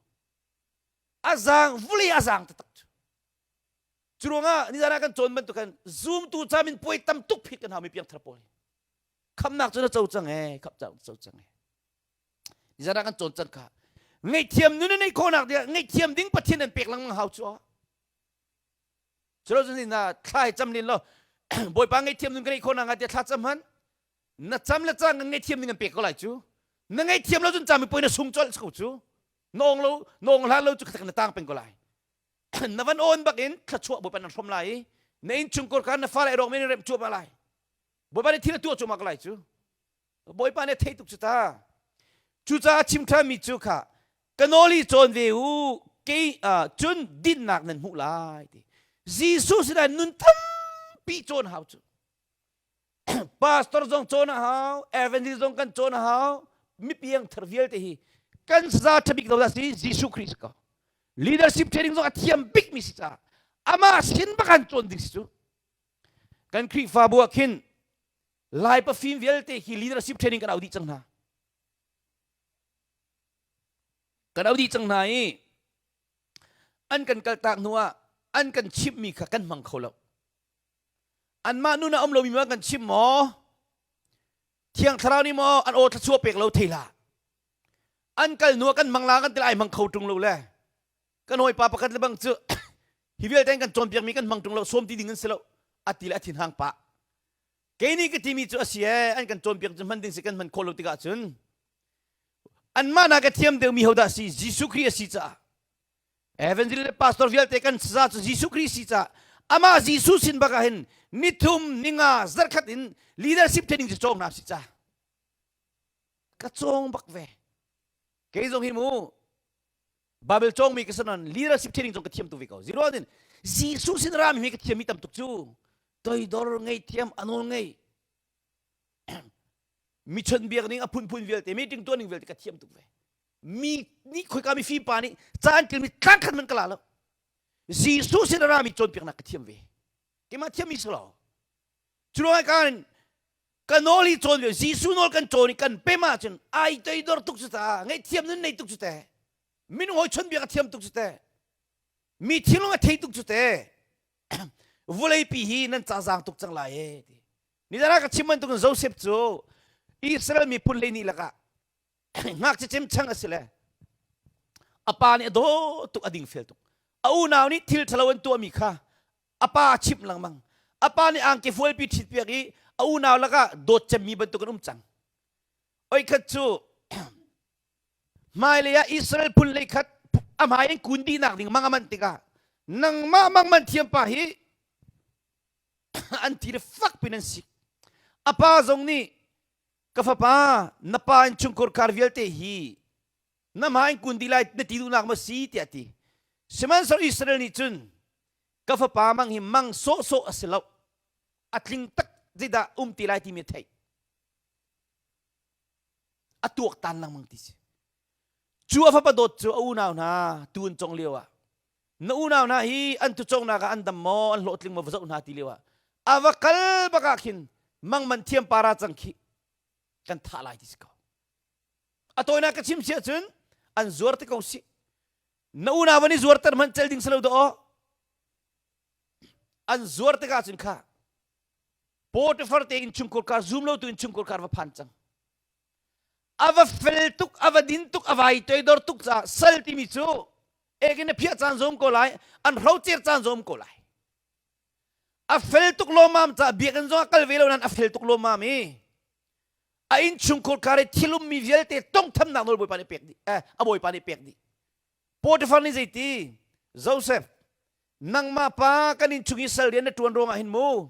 a zang vulei a zang taktak cu cu ruangah nizan ah kan cawn bantuk kan zoom tu camin puai tam tuk phit kan hau mi piangthar pawl hi khamnak cu na co cang ee khamh cang co cang ee nizan ah kan cawn cang kha ngaihthiam nun na neih khawhnak ding ngaihthiam ding Pathian an pek lengmang hau cu culo cun na thla cam len lo Bawipa ngaihthiam nun ka neih khawhnak hnga tiah thla cam han na cam le cang kan ngaihthiam ding an pek ko lai cu na ngaihthiam lo cun cam poi na sung colh ko cu na ong lo na ong hlan lo cu na tang peng ko lai na van on bak in thluachuah Bawipa nan hrom lai i na innchungkhar kha na fale rawk men rem cuahmah lai Bawipa nih thil a tuah cuahmah ko lai cu. Bawipa nih a theih tuk cu ta. Cucaah chim ṭhanmi cu kha ka nawl hi cawn ve u kei cun dinnak nan hmuh lai ti. Jesuh sinah nun tampi cawn hau cu. Pastor zong cawn a hau, evangelist zong kan cawn a hau, mipiang thar vialte hi kan saza ṭhabik lo dah si Jesuh Khrih si ko. Leadership training zong a thiam bikmi si caah amah sin bak an cawn ding si cu. Kan Khrihfabu ah khin Lai pafim vialte khi leadership training kan au dih cang hna. Kan au dih cang hna i an kan kaltak hnu ah an kan chimhmi kha kan hmang kho lo. Anmah nun ah um lomi ma kan chim maw? Thiang Thlarau nih maw an aw thluachuah pek lo thei hlah. An kal hnu ah kan hmang la kan ti lai hmang kho ṭung lo le kan hawipa pakhat le bang cu hi vialte kan cawnpiakmi kan hmang ṭung lo sawm ti ding an si lo a ti le a thinhang pah kei nih ka timi cu a si ee an kan cawnpiak cu hman ding si kan hman khawh lo tikah cun anmah nak a thiam deuhmi hodah si Jesuh Khrih a si caah evangelist le pastor vialte kan saza cu Jesuh Khrih si caah amah Jesuh sin bak ah hin nithum ninga zarkhat in leadership training cu cawng hna si ca ka cawng bak ve kei zong hi mu Bible cawngmi ka sanan leadership training zong ka thiam tu ve ko. Zero din Jesuh sin rami hi ka thiam mi tam tuk cu. Toidor ngei thiam anol ngei. Mi chon biak ning a phunphun vialte meeting tuan ning vialte ka thiam tuk ve. Mi ni khoika mi fim pa nih caan til mi tlang khat man ka la lo. Jesuh sin rami cawnpiaknak ka thiam ve. Keimah thiam mi si lo. Cu ruangah kan ka nawl hi cawn ve Jesuh nawl kan cawn i kan pem ahcun ai toidor tuk cu ta ngaihthiam nun nei tuk cu te minung hawi chawnbiak a thiam tuk cu te mi thinlung a thei tuk cu te vawleipi hi nan ca zaang tuk cang lai e ti. Nizan ah ka chim bantukin Joseph cu Israel miphun lei nih lakah ngakchia cemchang a si le a pa nih a dawt tuk a dingfel tuk. A unau nih thil ṭhalo an tuahmi kha a pa a chimh lengmang. A pa nih angki fualpi ṭhitpiak i a unau lakah dawt cemmi bantuk an um cang. Oikhat cu hmailei ah Israel phun lei khat a hmai in kun dihnak ding mang a manh tikah nangmah mang man thiam pa hi an ti le fak pin an sik. A pa zong nih ka fapa na pa in chungkhur khar vialte hi na hmai in kun dih lai na ti duhnak maw si tiah a ti. Sihmanhsehlaw Israel nih cun ka fapa mang hi mang sawhsawh a si lo a tling tak zeidah um ti lai timi a theih. A tuaktan lengmang ti si. Cu a fapa dawt cu a unau hna tu an cong lio ah na unau hna hi an tucongnak ah an dam maw an hlawhtling maw va zoh hna ti lio ah a va kal bak ah khin mangman thiam para cang khi kan thah lai ti si ko. A tawinak ka chim si ahcun an zuar te ko si. Na unau van i zuarter hmanh cel ding si lo dawh. An zuar tikah cun kha Potiphar te innchungkhur kar zum lo tu innchungkhur kar va phan cang. A va fel tuk, a va din tuk, a vai toidor tuk caah sal timi cu ekin a phiah caan zom ko lai, an hrocer caan zom ko lai. A fel tuk lawmam caah biakinn zong a kal ve lo nain a fel tuk lawmam i a innchungkhur kar i thil ummi vialte tongthamnak nawl Bawipa nih pek dih, eh, a Bawipa nih pek dih. Potiphar nih zeiti? Joseph, nangmah pa kan innchung i sal rian na ṭuan ruangah hin mu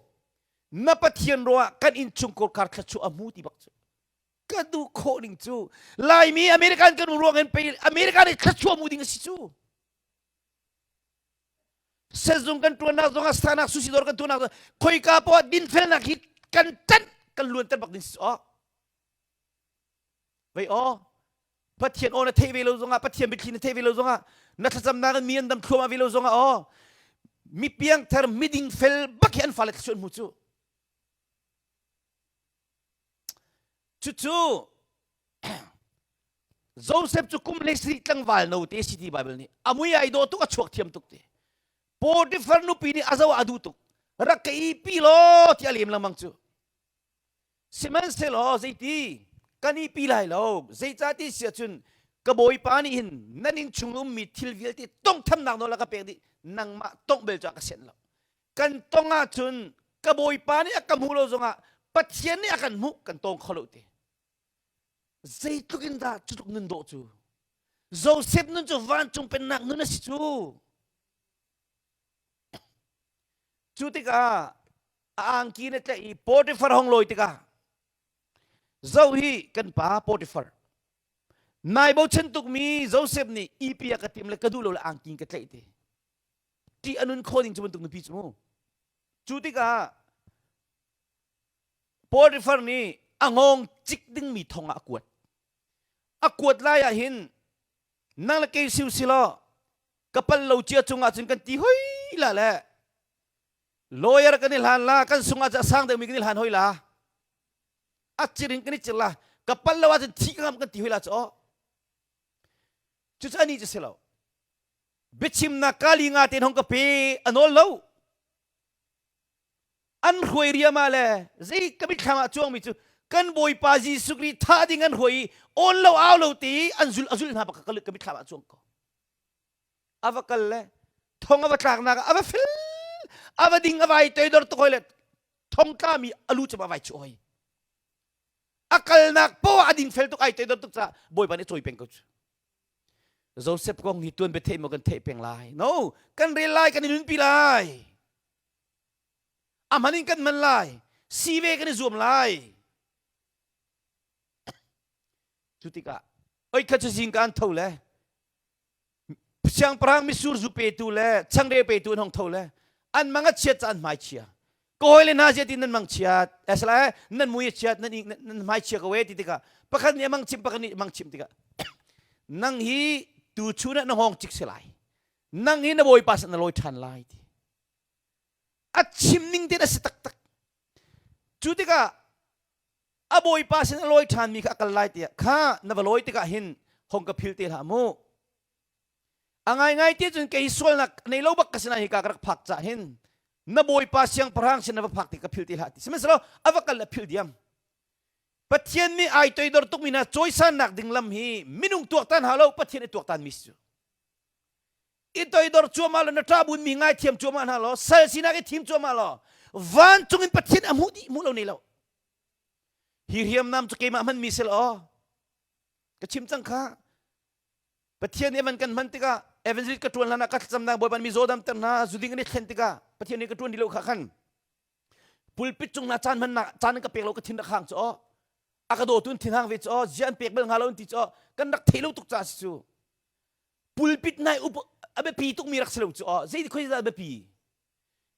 na Pathian ruangah kan innchungkhur kar thluachuah a hmu ti bak cu ka duh khawh ning cu Laimi American kan ruang in pei American i thluachuah mu ding a si cu sezung kan ṭuannak zongah sanak sushi dawr kan tuahnak khoika poah dinfelnak hi kan ṭanh kan luanter bak ding si aw Vei aw, Pathian aw na theih ve lo zongah, Pathian biathli na theih ve lo zongah, na thlacamnak in mi an dam thluahmah ve lo zongah aw, mi piangthar miding fel bak hi an fale thluachuah an hmu cu. Cucu Joseph cu kum le sarih tlangval no te si ti Bible nih a mui ai dawh tuk a chuak thiam tuk te. Potiphar nupi nih a zo a duh tuk. Rak ka i pi law ti a lem lengmang cu. Sihmanhsehlaw zeiti kan ihpi lai lo zeicahti si ahcun ka bawipa nih hin nan inn chung ummi thil vialte tonghthamnak nawl a ka pek dih nangmah tongh bel cu a ka sianh lo kan tong ahcun ka bawipa nih a ka hmuh lo zongah Pathian nih a kan hmuh kan tong kho lo te zeitluk in dah cutluk nun dawh cu Joseph nun cu vancung pennak nun a si cu Cu tikah a angki na tlaih i Potiphar hong lawi tikah zoh hi kan pa Potiphar nai bochan tukmi Joseph nih ipi a ka tim le ka duh lo le angki ka tlaih te ṭih a nun kho ding cu bantuk nupi cu mu cu tikah Potiphar nih a ngawng cik dingmi thong ah a kuat a kuat lai ah hin nang le kei siu si law ka pal lo cia cungah cun kan ti hoi la le lawyer kan i hlan la kan sungah cu a sang deuhmi kan i hlan hoi la a cirin kan i cir la ka pal lo ahcun thi ka ngam kan ti hoi la cu aw cucu ani cu si lo biachimnak kali nga ten hong ka pe a nawl lo an hruai riama le zei ka mitthlam ah cuangmi cu kan bawipa Jesuh Khrih thah ding an hruai i awn lo au lo te i an zul a zul hna bak ka ka mitthlam ah cuang ko a va kal le thong a va tlaknak ah a va fel a va ding a vai toidor tuk hoi le thong tlami a lu cem a vai chu hoi a kalnak poah a ding fel tuk ai toidor tuk caah bawipa nih cawi peng ko cu Joseph kong hi tuan bia theih maw kan theih peng lai no kan rel lai kan i nunpi lai a hman in kan hman lai si ve kan i zuam lai cu tikah oi kha cu zingka an tho le siangpahrang misur zu petu le changreu petu an hong tho le an mang a chiat ca an hmai chia ka hawile hna zia ti nan mang chiat asala nan mui a chiat nan nan hmai chia ko e ti tikah pakhat nih a mang chim pakhat nih mang chim tikah nang hi tu chun ah na hong cik si lai nang hi na bawipa sin na lawi ṭhan lai ti a chim ning tein a si taktak cu tikah a bawipa sin a lawi ṭhanmi kha a kal lai tiah kha na va lawi tikah hin hong ka phil te hlah mu a ngaingai ti cun kei sualnak nei lo bak ka sinah hi ka rak phak cah hin. Na bawipa siangpahrang sin na va phak ti ka philh ti hlah ti. Sihmanhsehlaw a va kal le philh diam. Pathian nih ai toidor tukmi hna cawisannak ding lam hi minung tuaktan hau lo Pathian i tuaktan mi si cu. I toidor cuahmah lo na ṭah mi ngaithiam cuahmah hna law sal sinak i thim cuahmah law vancung in Pathian a hmuh dih hmuh lo nei lo. Hi hriamnam cu keimah hman mi si law ka chim cang kha Pathian nih van kan hman tikah evangelist ka ṭuan hlan ah ka thlacamnak Bawipa nih mizaw damter hna zuding an i thlen tikah Pathian nih ka ṭuan dih lo kha khan pulpit cung hna caan hmannak caan an ka pek lo ka thin rak hang cu aw a ka dawtu in thin hang ve cu aw zia an pek bal hnga lo an ti cu aw kan rak thei lo tuk ca si cu pulpit nai up a biapi tuk mi rak si lo cu aw zei khoi dah biapi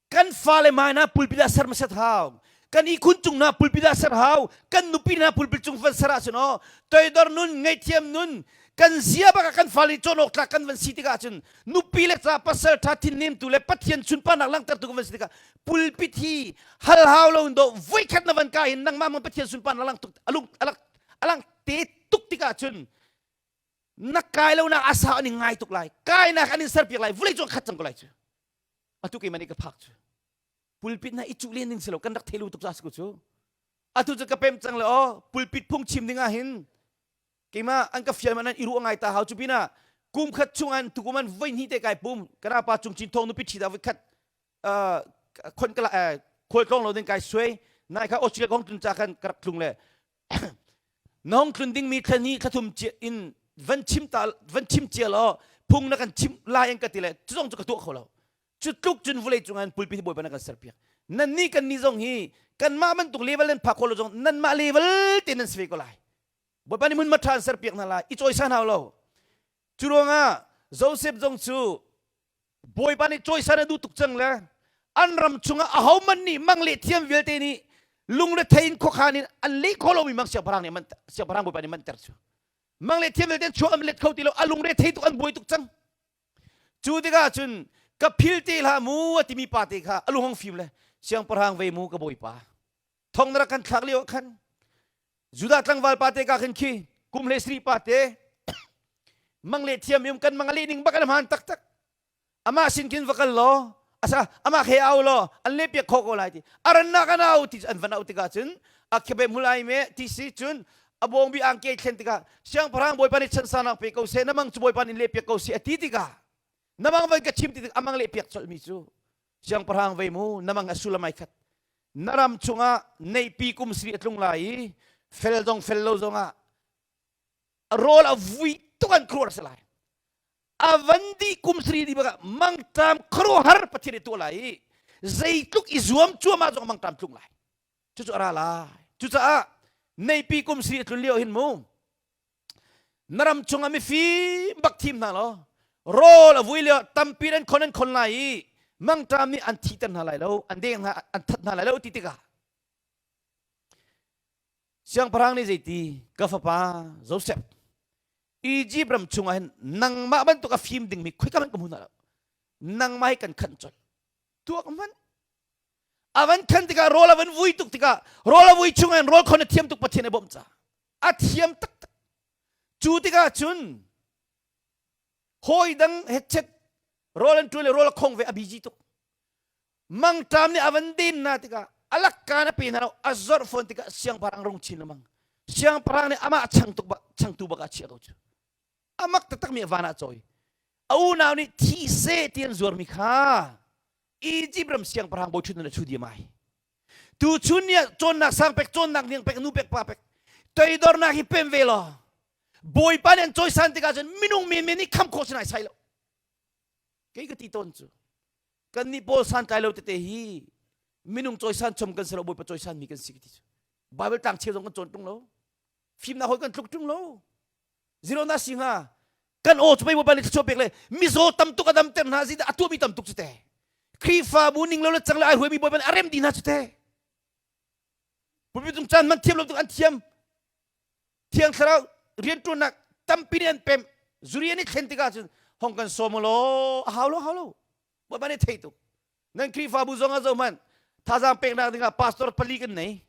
Kan fale hmai hna pulpit ah ser hmasat hau. Kan ihkhun cung hna pulpit ah ser hau. Kan nupi hna pulpit cung van ser ahcun aw toidor nun, ngaihthiam nun, kan zia bak ah kan fale cawn awk tlak kan van si tikah cun nupi le ca pasal ṭha thinnemtu le Pathian sunparnak langhtertu kan van si tikah pulpit hi hal hau lo in dawh voikhat na van ka hin nangmah mang Pathian sunparnak lang tuk alung alak alang te tuk tikah cun na kai lo nak asa an in ngai tuk lai kai nak an in serpiak lai vulei cung khat cang ko lai cu atu keimah nih ka phak cu pulpit na i cuh len ding si lo kan rak thei lo tuk ca si ko cu atu cu ka pem cang le aw pulpit phung chim ding ah hin keimah an ka fial man an i ruah ngai ta hau cu pinah kum khat chung an tukum an voi hnih te kai pum kana pa cung cin thong nupi ṭhi da voi khat khon kala khual tlong lo ding kai suai nai kha Australia kong tlun cha khan ka rak tlung le na hong tlun dingmi thla hnih thla thum in van chim ta van chim cia law phung na kan chim lai an ka ti le cu zong cu ka tuah kho lo cu tluk cun vulei cung an pulpit bawipa na kan serpiak nan nih kan nih zong hi kanmah bantuk level nan phak kho lo zong nanmah level te nan si ve ko lai bawipa nih hmun ma ṭha an serpiak hna lai i cawisan hau lo cu ruangah Joseph zong cu Bawipa nih cawisan a duh tuk cang le an ram chungah ahohmanh nih mang le thiam vialte nih lungrethei in khuakhan in an leh kho lomi mang siangpahrang nih siangpahrang bawipa nih manter cu mang le thiam vialte an chuak an let kho ti lo a lungrethei tuk an buai tuk cang cu tikah cun ka phil te hlah mu a timi pa te kha a lung hong fim le siangpahrang ve mu ka bawipa thong na rak kan thlak lio ah khan Judah tlangval pa te ka khin khi kum le sri pa te mang le thiam yum kan mang le ning bak an hman taktak amah sin khin va kal law asa amah he au law an le piak kho ko lai ti aran na kan au ti an van au tikah cun a khebe mulai me ti si cun a bong bi angke thlen tikah siangpahrang bawipa nih chansanak pe ko se na mang cu bawipa nih le piak ko se ati tikah na mang van ka chim ti tik amang le piak colh mi cu siangpahrang ve mu na mang a sulam ai khat na ram chungah neihpi kum sri a tlung lai i fel zong fel lo zongah rawl a vui tuk an khuar si lai a van di kum sri di baka mangtam khuaruahhar pathian i tuah lai i zeitluk i zuam cuahmah zong mangtam tlung lai cucu a ra lai cucaah neipi kum sri a tlun lio hin mu na ram chungah mifim bak thim hna law rawl a vui lio tampi an khon an khon lai i mangṭam nih an thihter hna lai lo an deng hna an that hna lai lo ti tikah siangpahrang nih zeiti ka fapa Joseph Egypt ram chungah hin nangmah bantuk a fim dingmi khoika hmanh ka hmu hna lo nangmah hi kan khanh colh tuak hmanh a van khan tikah rawl a van vui tuk tikah rawl a vui chungah hin rawl khon a thiam tuk Pathian a bawmh ca a thiam taktak cu tikah cun hawi dang hetchet rawl an ṭuan le rawl a khong ve a busy tuk mangṭam nih a van den na tikah a lakkaan a pe hna lo a zorh fawn tikah siangpahrang rung chin lengmang siangpahrang nih amah changtuk bak changtu bak ah chiah ko cu a mak taktak mi van ah cawi a unau nih thi seh ti an zuarmi kha Egypt ram siangpahrang bawi ṭhutdan a ṭhu diam ai Tuchun ni ah cawnnak sang pek, cawnnak niang pek, nu pek, pa pek. Toidornak hi pem ve law. Bawipa nih an cawisan tikah cun minung menmen nih kham khawh si nai sai lo. Kei ka ti tawn cu. Kan nih pawl santlai lo tete hi minung cawisan chom kan si lo, Bawipa cawisan mi kan si ka ti cu. Bible tlang cheu zong kan cawn ṭung lo. Fimnak hawi kan tluk ṭung lo. Zero na si hnga. Kan aw cu pei Bawipa nih thluachuah pek le mizaw tam tuk a damter hna zi a tuahmi tam tuk cu te. Khrihfabu ning lo le cang le ai huaimi Bawipa nih a rem dih hna cu te. Pulpit cung caan man thiam lo tuk an thiam. Thiang Thlarau rianṭuannak tampi nih an pem. Zuri an i thlen tikah cun hong kan sawm law a hau lo hau lo. Bawipa nih thei tuk. Nan Khrihfabu zong ah zohhmanh thazaang peknak dingah pastor pali kan nei.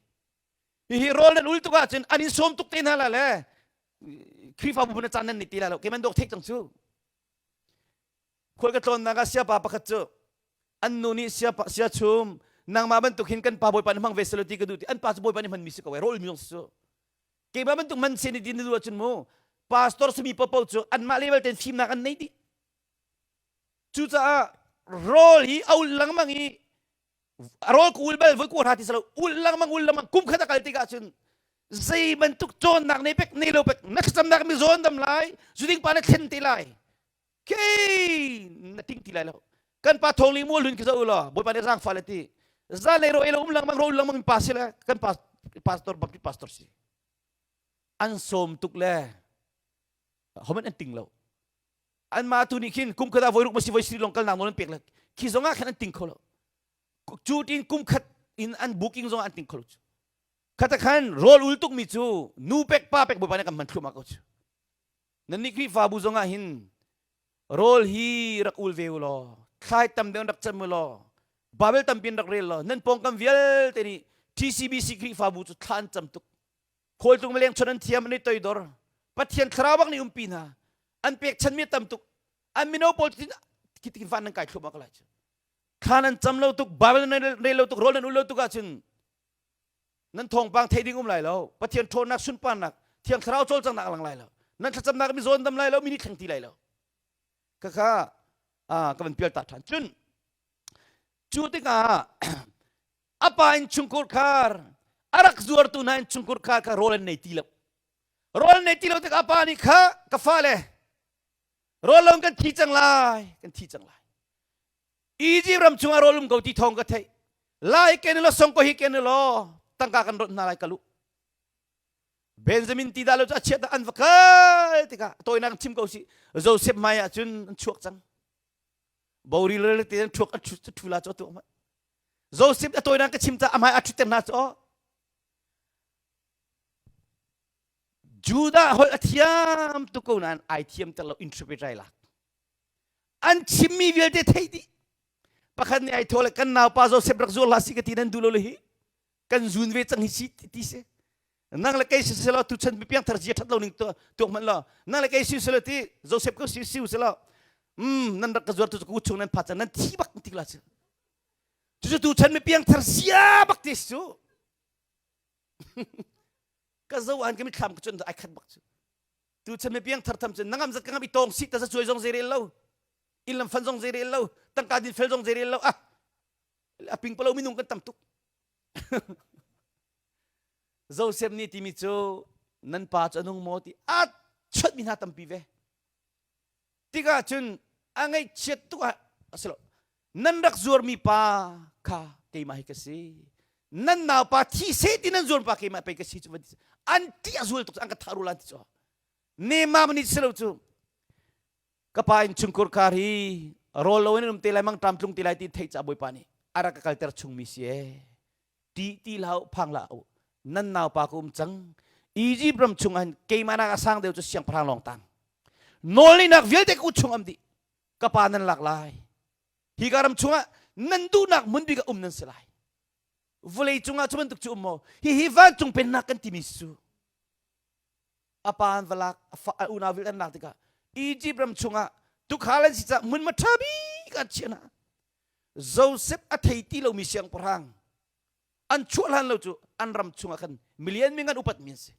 Hihi rawl nan ul tuk ahcun an in sawm tuk te hna la le Khrihfabu hmun a caan nan ni ti lai lo. Keiman dawk theih cang cu. Khual ka tlawnnak ah siapa pakhat cu. An nu nih sia sia chum nangmah bantuk hin kan pa bawipa nih hmang ve selaw ti ka duh ti an pa cu bawipa nih hmanmi si ko ai rawl mi zong si cu. Keimah bantuk man sen i ti na duh ahcun mu pastor simi paohpaoh cu anmah level ten fimnak an nei dih. Cucaah rawl hi a ul lengmang i a rawl ka ul bal voi ku hra ti selo ul lengmang ul lengmang kum khat a kal tikah cun zei bantuk cawnnak nei pek nei lo pek na thlacamnak mi zawn dam lai zuding pa na thlen te lai kei na ting ti lai lo kan pa thong li mual hun ki zo law bawipa nih zaang fa le ti za lei ro elo um lengmang ro lengmang pa si le kan pa pastor baptist pastor si an sawm tuk le homan an ting lo anmah tu nih khin kum khat ah voi ruk ma si voi siri long kalnak nawl an pek le khi zong ah khan an ting kho lo cu tin kum khat in an booking zong an ting kho lo cu khata khan rawl ul tuk mi cu nu pek pa pek bawipa nih kan hman thluahmah ko cu nan nih Khrihfabu zong ah hin rawl hi rak ul ve u law thlai tam deuh rak cam u law Bible tampi in rak rel law nan pawngkam vialte nih TCBC Khrihfabu cu thla an cam tuk Khualtlung mileng chon an thiam an i toidor. Pathian thlarau bak nih umpi hna. An pekchanmi a tam tuk. An mino pawl tin khitikin van nan kai thluahmah ko lai cu. Thla nan cam lo tuk, Bible nan rel lo tuk, rawl nan ul lo tuk ahcun nan thawngpang thei ding um lai lo. Pathian ṭhawnnak sunparnak, Thiang Thlarau cawlcanghnak a lang lai lo. Nan thlacamnak mi zawn dam lai lo, mi nih thleng ti lai lo. Khakha ka van pial ta ṭhan. Cun cu tikah a pa innchungkhur khar a rak zuartu hna innchungkhur khar kha rawl an nei ti lo rawl an nei ti lo tikah a pa nih kha ka fale rawl lo kan thi cang lai kan thi cang lai Egypt ram chungah rawl um ko ti thawng ka theih lai ken lo song ko hi ken lo tangka kan rawt hna lai ka lu Benjamin ti dah lo cu a chiat an va kal tikah tawinak chim ko si Joseph hmai ah cun an chuak cang boril rel te an chuak an thu la chu tu Joseph a tawinak ka chim ca a hmai a ṭhutter hna cu Judah holh a thiam tuk ko nain ai thiam ter lo interpret ai lak an chimmi vialte theih dih pakhat nih ai thaw le kan naupa Joseph rak zuar hlah si ka ti nan duh lo le hi kan zun ve cang hi si ti si nang le kei si si lo tu chan piang thar zia that lo ning tuak hmanh lo nang le kei si si lo ti Joseph ko si si si lo mm nan rak ka zuar tu ku chung nan pha cang nan thi bak ti la si Cucu tu chan mi piangthar sia bak ti cu. Ka zo an ka mitthlam ka cun ai khat bak cu. Tu chan mi piangthar tham cun nangam zat ka ngam i tong si ta za cuai zong zei rel lo. Inn lam fan zong zei rel lo. Tangka din fel zong zei rel lo. Ah a ping palo minung kan tam tuk. Joseph nih timi cu nan pa cu a nung maw ti a chawt mi hna tampi ve. Tikah cun a ngaihchiat tuk ah a si lo. Nan rak zuarmi pa kha keimah hi ka si. Nan naupa thi seh ti nan zuar pa keimah pei ka si cu van ti. An ti a zual tuk an ka thah rul an ti cu. Nema mani si lo cu. Ka pa in chungkur kar hi rawl lo in um te lai mang tram tlung te lai ti theih ca bawipa nih a rak ka kalter chungmi si ee. Ti ti hlah phang hlah u. Nan naupa ka um cang. Egypt ram chung ah keimah nak a sang deuh cu siangpahrang lawng tang. Nawlnak vialte ka chung am dih. Ka pa nan lak lai. Hi ka ram chungah nan duhnak hmun bik ah um nan si lai. Vawlei cungah cu bantuk cu um maw? Hihi vancung pennak kan timi cu. A pa an va lak, a unau vialte an lak tikah Egypt ram chungah tukhal an si caah hmun ma ṭha bik an chiah hna. Joseph a thei ti lomi siangpahrang an chuah hlan lo cu an ram chungah khan milian mi ngan upat mi an si.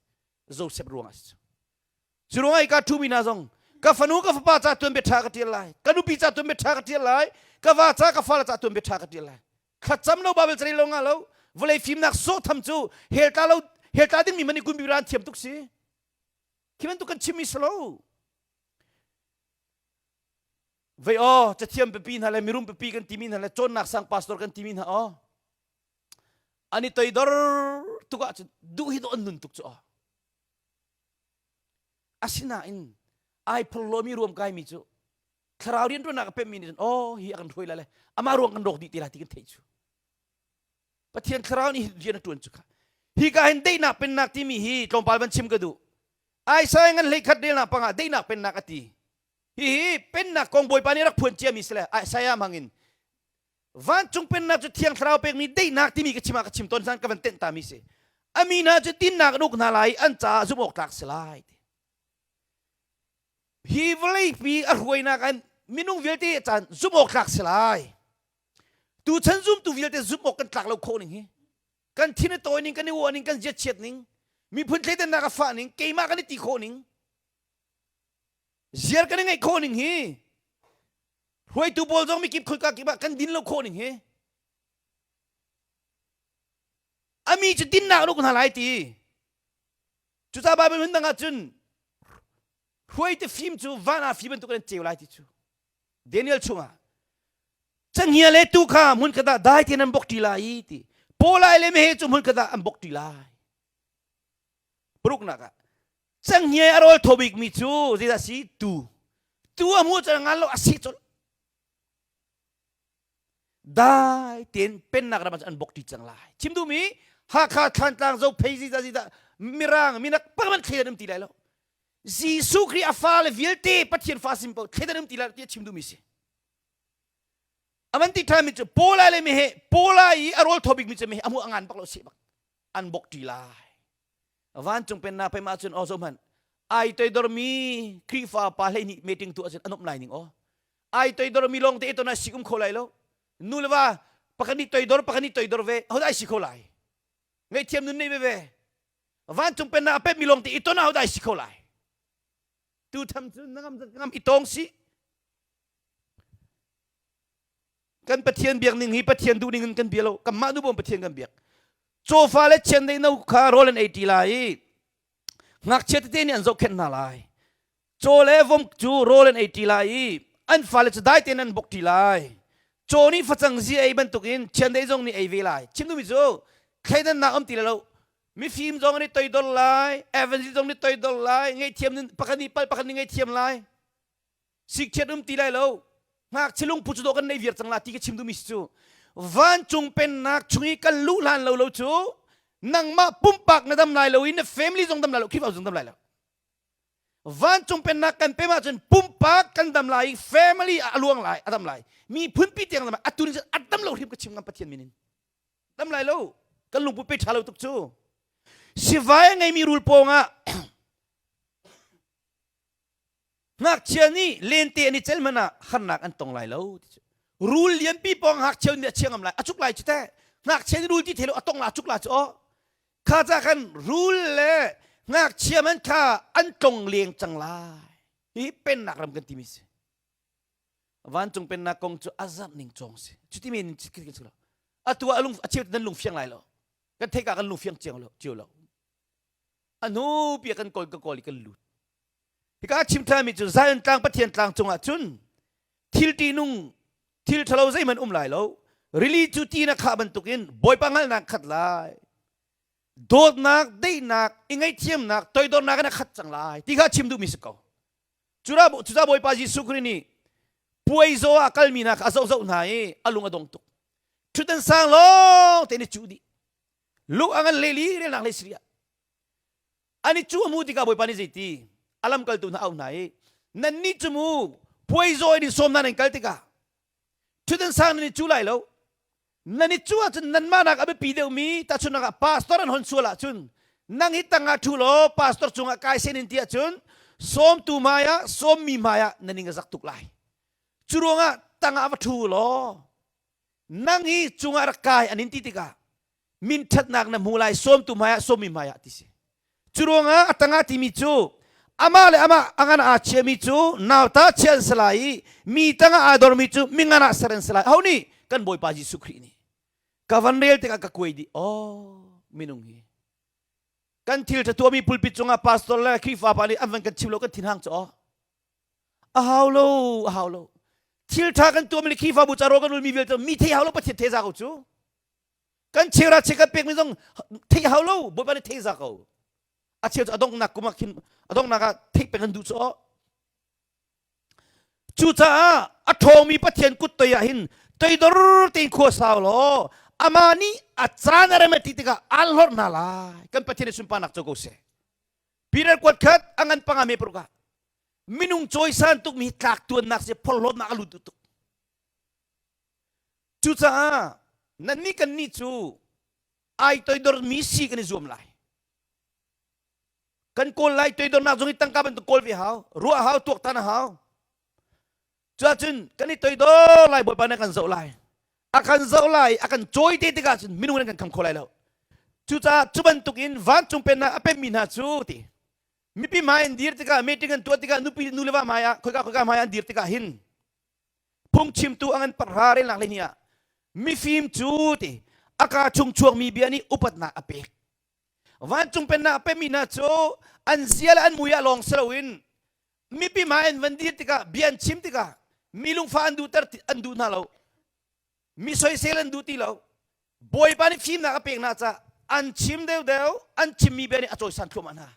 Joseph ruangah si cu. Cu ruangah ka ṭhumi hna zong ka fanu ka fapa ca tuan bia ṭha ka ṭial lai ka nupi ca tuan bia ṭha ka ṭial lai ka va ca ka fale ca tuan bia ṭha ka ṭial lai thlacam lo Bible carel lo nga lo vawlei fimnak sawh tham cu hell tla lo hell tla dingmi man i kun bibra an thiam tuk si khi bantuk kan chimmi si lo vei aw cathiam pipi hna le mirum pipi kan timi hna le cawnnak sang pastor kan timi hna aw an i toidor tuk ahcun duh hi dawh an nun tuk cu aw asinain ai phorhlawmi ruam kaimi cu thlarau rianṭuannak a pemmi nih cun aw hi a kan hruai lai le amah ruang kan rawk dih te lai ti kan theih cu Pathian thlarau nih rian a ṭuan cu kha hi ka hin daihnak pennak timi hi tlawmpal van chim ka duh Isaiah ngan hlei khat relnak pangah daihnak pennak a ti hihi pennak kong Bawipa nih rak phuan ciami si le Isaiah hmangin vancung pennak cu thiang thlarau pekmi daihnak timi ka chim ah ka chim tawn caan ka van tenh tami si a mi hna cu dinnak an uk hna lai an caah zumh awk tlak si lai hi vawleipi a hruainak an minung vialte caan zumh awk tlak si lai. Tuchan zumtu vialte zumh awk kan tlak lo khawh ning hi. Kan thin a tawi ning, kan i uah ning, kan ziachiat ning, miphun thleidannak a fah ning, keimah kan i ti khawh ning, ziar kan i ngeih khawh ning hi, hruaitu pawl zong mikip khulka kip ah kan din lo khawh ning hi. Ami cu dinnak an uk hna lai ti. Cucaah Bible hmun dang ah cun hruaitu fim cu van ah fi bantuk in an ceu lai ti cu. Daniel chungah canghngia le tu kha hmun khat ah dai tein an bok ṭi lai i ti pawlai le meheh cu hmun khat ah an bok ṭi lai. Paruknak ah canghngia a rawl thaw bikmi cu zeidah si tu tu a hmuh cun a ngan lo a si colh dai tein pennak ram ah an bok ṭi cang lai. Chim duhmi Hakha Thlantlang Zophei zidah zidah Mirang minak pakhat thleidan um ti lai lo. Jesuh Khrih a fale vialte Pathian fa sim paoh thleidan um ti lai ti a chim duhmi si. Aman ti ṭhami cu Paula le meheh Paula i a rawl thaw bikmi cu meheh a hmuh a ngan bak lo si bak an bok ṭi lai. Vancung pennak pem ahcun aw zoh hmanh ai toidormi Khrihfa pa 12 meeting tu ahcun an um lai ning aw ai toidormi lawng te ton ah si um kho lai lo nu le va pakhat nih toidor pakhat nih toidor ve hodah ai si kho lai ngaihthiam nun nei ve ve vancung pennak a pekmi lawng te i ton ah hodah ai si kho lai tu tham cu na ngam ngam i tong si Kan Pathian biak ning hi Pathian duh ning in kan bia lo. Kanmah nu bawm Pathian kan biak. Cawfa le chiandeih no kha rawl an ei ṭi lai i ngakchia tete nih an zohkhenh hna lai. Caw le vom cu rawl an ei ṭi lai i an fale cu dai tein an bok ṭi lai. Caw nih facang zi ei bantukin chiandeih zong nih ei ve lai. Chim duhmi cu thleidannak um ti lai lo. Mifim zong an i toidor lai, evangelist zong nih toidor lai, ngaihthiam pakhat nih pal pakhat nih ngaihthiam lai. Sikchiat um ti lai lo. Ngakchia lungput cu dawh kan nei viar cang la ti ka chim duhmi si cu. Vancung pennak chung i kan luh hlan lo lo cu nangmah pumpak na dam lai lo i na family zong dam lai lo Khrihfa zong dam lai lo. Vancung pennak kan pem ahcun pumpak kan dam lai i family ah a luang lai a dam lai. Miphun pi tiang dam lai. Atu ni a dam lo hrim ka chim ngam Pathian min in. Dam lai lo. Kan lungput pe ṭha lo tuk cu. Sivai a ngeimi rul pawng ah Ngakchia nih lente an i cel hmanh ah harnak an tong lai lo ti cu. Rul lianpi pawng ngakchia nih a chia ngam lai, a cuk lai cu teh. Ngakchia nih rul ti thei lo a tong la a cuk la cu aw. Kha ca khan rul le ngakchia man kha an tlong leng cang lai. Hi pennak ram kan timi si. Vancung pennak kong cu a zarh ning cawng si. Cuti men in atu ah a lung a cheu nan lung fiang lai lo. Kan theih ka kan lung fiang cio lo cio lo. A hnu pi kan kawl ka kawl i kan lut. Hika chim ṭhanmi cu Zion tlang Pathian tlang cungah cun thil ṭihnung thil ṭhalo zeihmanh um lai lo. Rili cu ti na khah bantukin Bawipa hngalhnak khat lai. Dawtnak, daihnak, i ngaihthiamnak, toidornak in a khat cang lai ti kha chim duhmi si ko. Cuca Bawipa Jesuh Khrih nih puai zaw ah kalmi hna kha a zohzoh hna i a lung a dong tuk. Ṭhutdan sang lawng tein i cuh dih. Lu a ngan leli relnak le Siria. An i cu a hmuh tikah Bawipa nih zeiti a lamkaltu hna auh hna i nannih cu mu puai zawi in sawm hna nan kal tikah ṭhutdan sang nan i cu lai lo nan i cu ahcun nanmah nak a biapi deuhmi tahchunhnak ah pastor an hon sual ahcun nang hi tangah ṭhu law pastor cungah kai sen in ti ahcun sawmtu hmai ah sawmmi hmai ah na ning a zak tuk lai cu ruangah tangah va ṭhu law nang hi cungah rak kai an in ti tikah min ṭhatnak na hmu lai sawmtu hmaiah sawmmi hmaiah ti si cu ruangah a tangah timi cu amah le amah a ngan aa chiami cu nauta chia an si lai i mi tangah aa dormi cu mi ngan ah ser an si lai ho nih kan bawipa Jesuh Khrih nih ka van rel tikah ka kuai dih oh minung hi kan thil ṭha tuahmi pulpit cungah pastor le Khrihfa pa nih an van kan chim lo kan thinhang cu aw a hau lo a hau lo thil ṭha kan tuahmi le Khrihfabu ca rawl kan ulmi vialte mi thei hau lo Pathian thei za ko cu kan chera che kan pekmi zong theih hau lo bawipa nih thei za ko a cheu cu a donghnak kum ah khin a donghnak ah theih peng an duh cu cucaah a ṭhawngmi Pathian kut toi ah hin toidor tein khua sau law amah nih a caan a rem a ti tikah aan hlorh hna lai kan Pathian nih sunparnak co ko seh Peter kuat khat a ngan panga me paruk ah minung cawisan tukmi tlak tuannak si phorhlawtnak a lut duh tuk Cucaah nannih kannih cu ai toidormi si kan i zuam lai. Kan kawl lai toidornak zong i tangka bantuk kawl ve hau, ruah hau, tuaktan a hau. Cuahcun kan i toidor lai Bawipa nih kan zoh lai. A kan zoh lai, a kan cawi te tikah cun minung nan kan kham kho lai lo. Cucaah cu bantukin vancung pennak a pemmi hna cu ti mipi hmai an dir tikah meeting an tuah tikah nupi nu le va hmai ah khoika khoika hmai an dir tikah hin phungchimtu a ngan parha relnak le ni ah mifim cu ti a kaa chung chuakmi bia nih upatnak a pek. Vancung pennak a pemi hna cu an zia le an mui ah lawng si loin mipi hmai an van dir tikah bia an chim tikah mi lungfah an duhter an duh hna lo. Mi soisel an duh ti lo. Bawipa nih fimnak a pek hna caah an chim deuhdeuh an chimmi bia nih a cawisan thluahmah hna.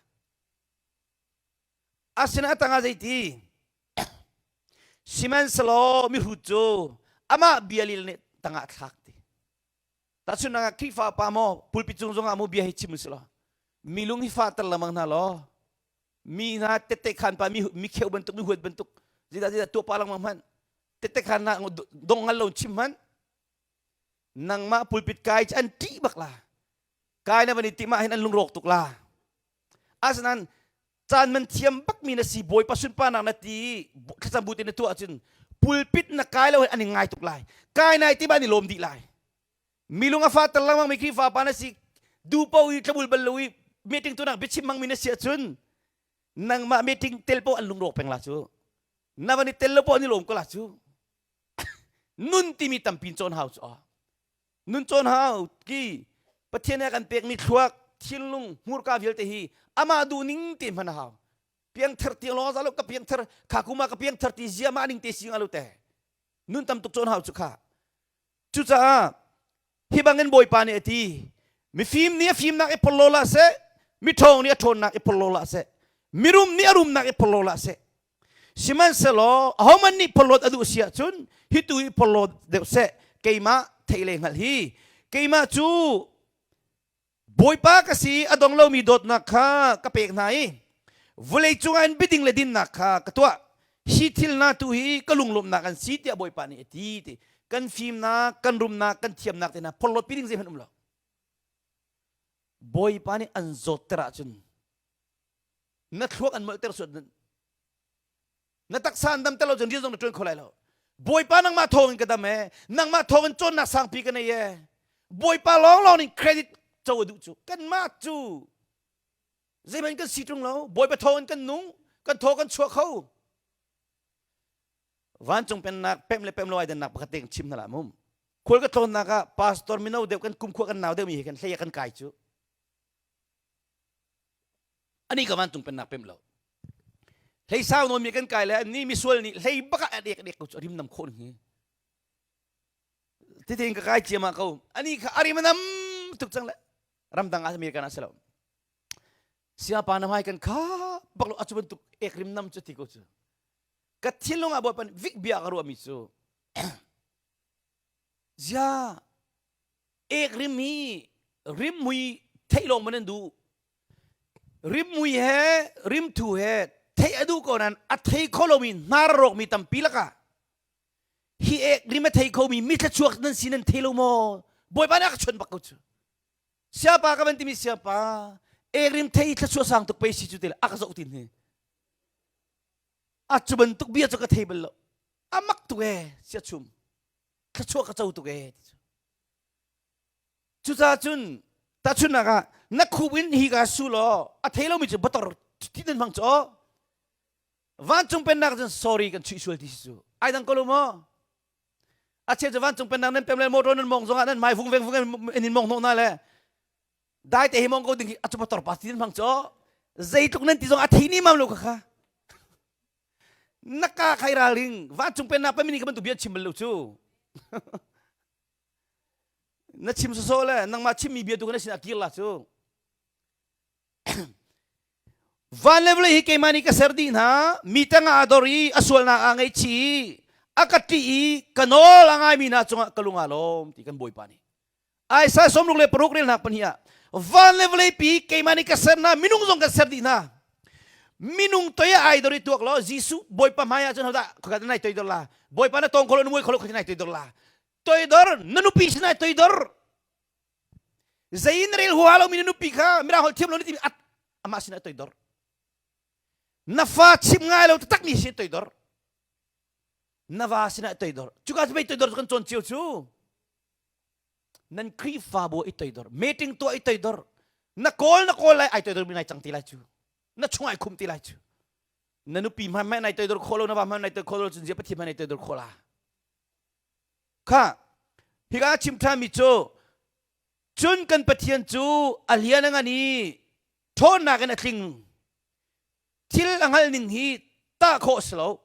Asinain a tangah zeiti? Sihmanhsehlaw mihrut cu amah bia lil nih tangah a thlak ti. Tahchunhnak ah Khrihfa pa maw pulpit cung zongah maw bia hi chim usih law mi lung hi fahter lengmang hna law mi hna tette khan pa mi mi kheu bantuk mi huat bantuk zeidah zeidah tuah pa lengmang hmanh tette khan na dong ngal lo chim hmanh nangmah pulpit kai cu an ṭih bak la kai na van i timah hin an lungrawk tuk la asinain caan man thiam bakmi na si bawipa sunparnak na ti thlacam bu te na tuah ahcun pulpit na kai lo an i ngai tuk lai kai nai ti ba an i lawm dih lai milung a fa tar lengmang mi Khrihfa pa na si dupo i tlabul bal lo i meeting tunak biachim mang mi na si ahcun nangmah meeting tel po an lungrawk peng la cu na van i tel lo po an i lawm ko la cu nun timi tampi cawn hau cu Nun cawn hau ki Pathian he kan pekmi thluak, thinlung, hmurka vialte hi amah duhning te hman a hau. Piangthar tiang lawng za lo ka piangthar kha kuma ka piangthar ti zia mah ning te si nga lo te. Nun tam tuk cawn hau cu kha. Cucaah hi bangin Bawipa nih a ti mifim nih a fimnak i porhlaw hlah seh miṭhawng nih a ṭhawnnak i porhlaw hlah seh mirum nih a rumnak i porhlaw hlah seh Sihmanhsehlaw ahohmanh nih phorhlawt a duh si ahcun hi tu hi phorhlawt deuh seh keimah theih le hngalh hi keimah cu Bawipa ka si a dong lomi dawtnak kha ka pek hna i vawlei cungah in biading le dinnak kha ka tuah hi thil hna tu hi ka lunglawmhnak an si tiah Bawipa nih a ti ti kan fimnak kan rumnak kan thiamnak te hna phorhlawt pi ding zeihmanh um lo Bawipa nih an zawtter ahcun na thluak an molhter suat na taksa an damter lo cun rian zong na ṭuan kho lai lo bawipa nangmah thawng in ka dam e nangmah thawng in cawnnak sangpi ka nei e bawipa lawnglawng in credit co a duh cu kanmah cu zeihmanh kan si ṭung lo bawipa thawng in kan nung kan thaw kan chuah kho vancung pennak pem le pem lo ai dannak pakhat te kan chim hna la mum khual ka tlawnnak ah pastor mino deuh kan kumkhua kan nau deuh mi he kan hlei kan kai cu Ani ka vancung pennak pem lo. Hlei sau nawn mi kan kai le ni misual nih hlei bak ah dek dek ko cu rim nam khon hi. Titein ka kai ciama ko. Ani kha arim nam tuk cang le ramdang ah American ah si lo. Siapa na mai kan kha bak lo achu bantuk ek rim nam cu ti ko cu. Ka thinlung ah bawipa nih vik bia ka ruah mi cu zia ek rim hi rim mui theih lawng man an duh rim mui he rim thu he theih a duh ko nain a thei kho lomi hnar rawkmi tampi lakah hi ek rim a thei khomi mi thluachuak nan si nan thei lo maw bawipa nih a ka chawnh bak ko cu siapa ka van timi siapa ek rim thei thluachuah sang tuk pei si cu te le a ka zoh tin hi a cu bantuk bia cu ka thei bal lo a mak tuk e sia chum thluachuah ka co tuk e ti cu cucaah cun tahchunhnak ah na khup in hi ka su law a thei lomi cu bator ti nan hmang cu vancung pennak cun sorry kan chuih sual ti si cu ai dang ko lo maw a cheu cu vancung pennak nan pem le motor nan mong zongah nan mai vung veng vung in in mong hnawh na le dai te hi mong ko ding hi a cu bator pa ti nan hmang cu zeitluk nan ti zong a thei ni mam lo kha kha na ka khai ralring vancung pennak pemini ka bantuk bia chim bal lo cu na chim sawsawh le nangmah chimmi bia tu na sin a kir la cu van le vawlei hi keimah nih ka ser dih hna mi tangah aa dor i a sualnak aa ngaihchih i a ka ṭih i ka nawl a ngaimi hna cungah ka lung aa lawm ti kan bawipa nih Isaiah 66 relnak pahnih ah van le vawlei pi keimah nih ka ser hna minung zong kan ser dih hna minung toi ah ai dor i tuak law Jesuh Bawipa hmai ah cun hodah khoika nai toidor la Bawipa na tong kholo na muai kholo khoika nai toidor la toidor na nupi sin ai toidor zei in rel huha lo mi na nupi kha mirang holh thiam lo ni timi at amah sin ai toidor na fa chim ngai lo taktak mi sin toidor na va sin ai toidor cuka cu mei toidor cu kan cawn cio cu. Nan Khrihfabu i toidor, meeting tuah i toidor, na kawl na kawl lai ai toidor mi nai cang ti lai cu. Na chung ai khum ti lai cu. Na nupi hmanh hmanh nai toidor khawh lo, na va hmanh nai toidor khawh lo cun zia Pathian hmanh nai toidor khawh la. Kha hika chim ṭhanmi cu cun kan Pathian cu a lian a ngan i ṭhawnnak in a tling. Thil a hngalh ning hi tah khawh a si lo.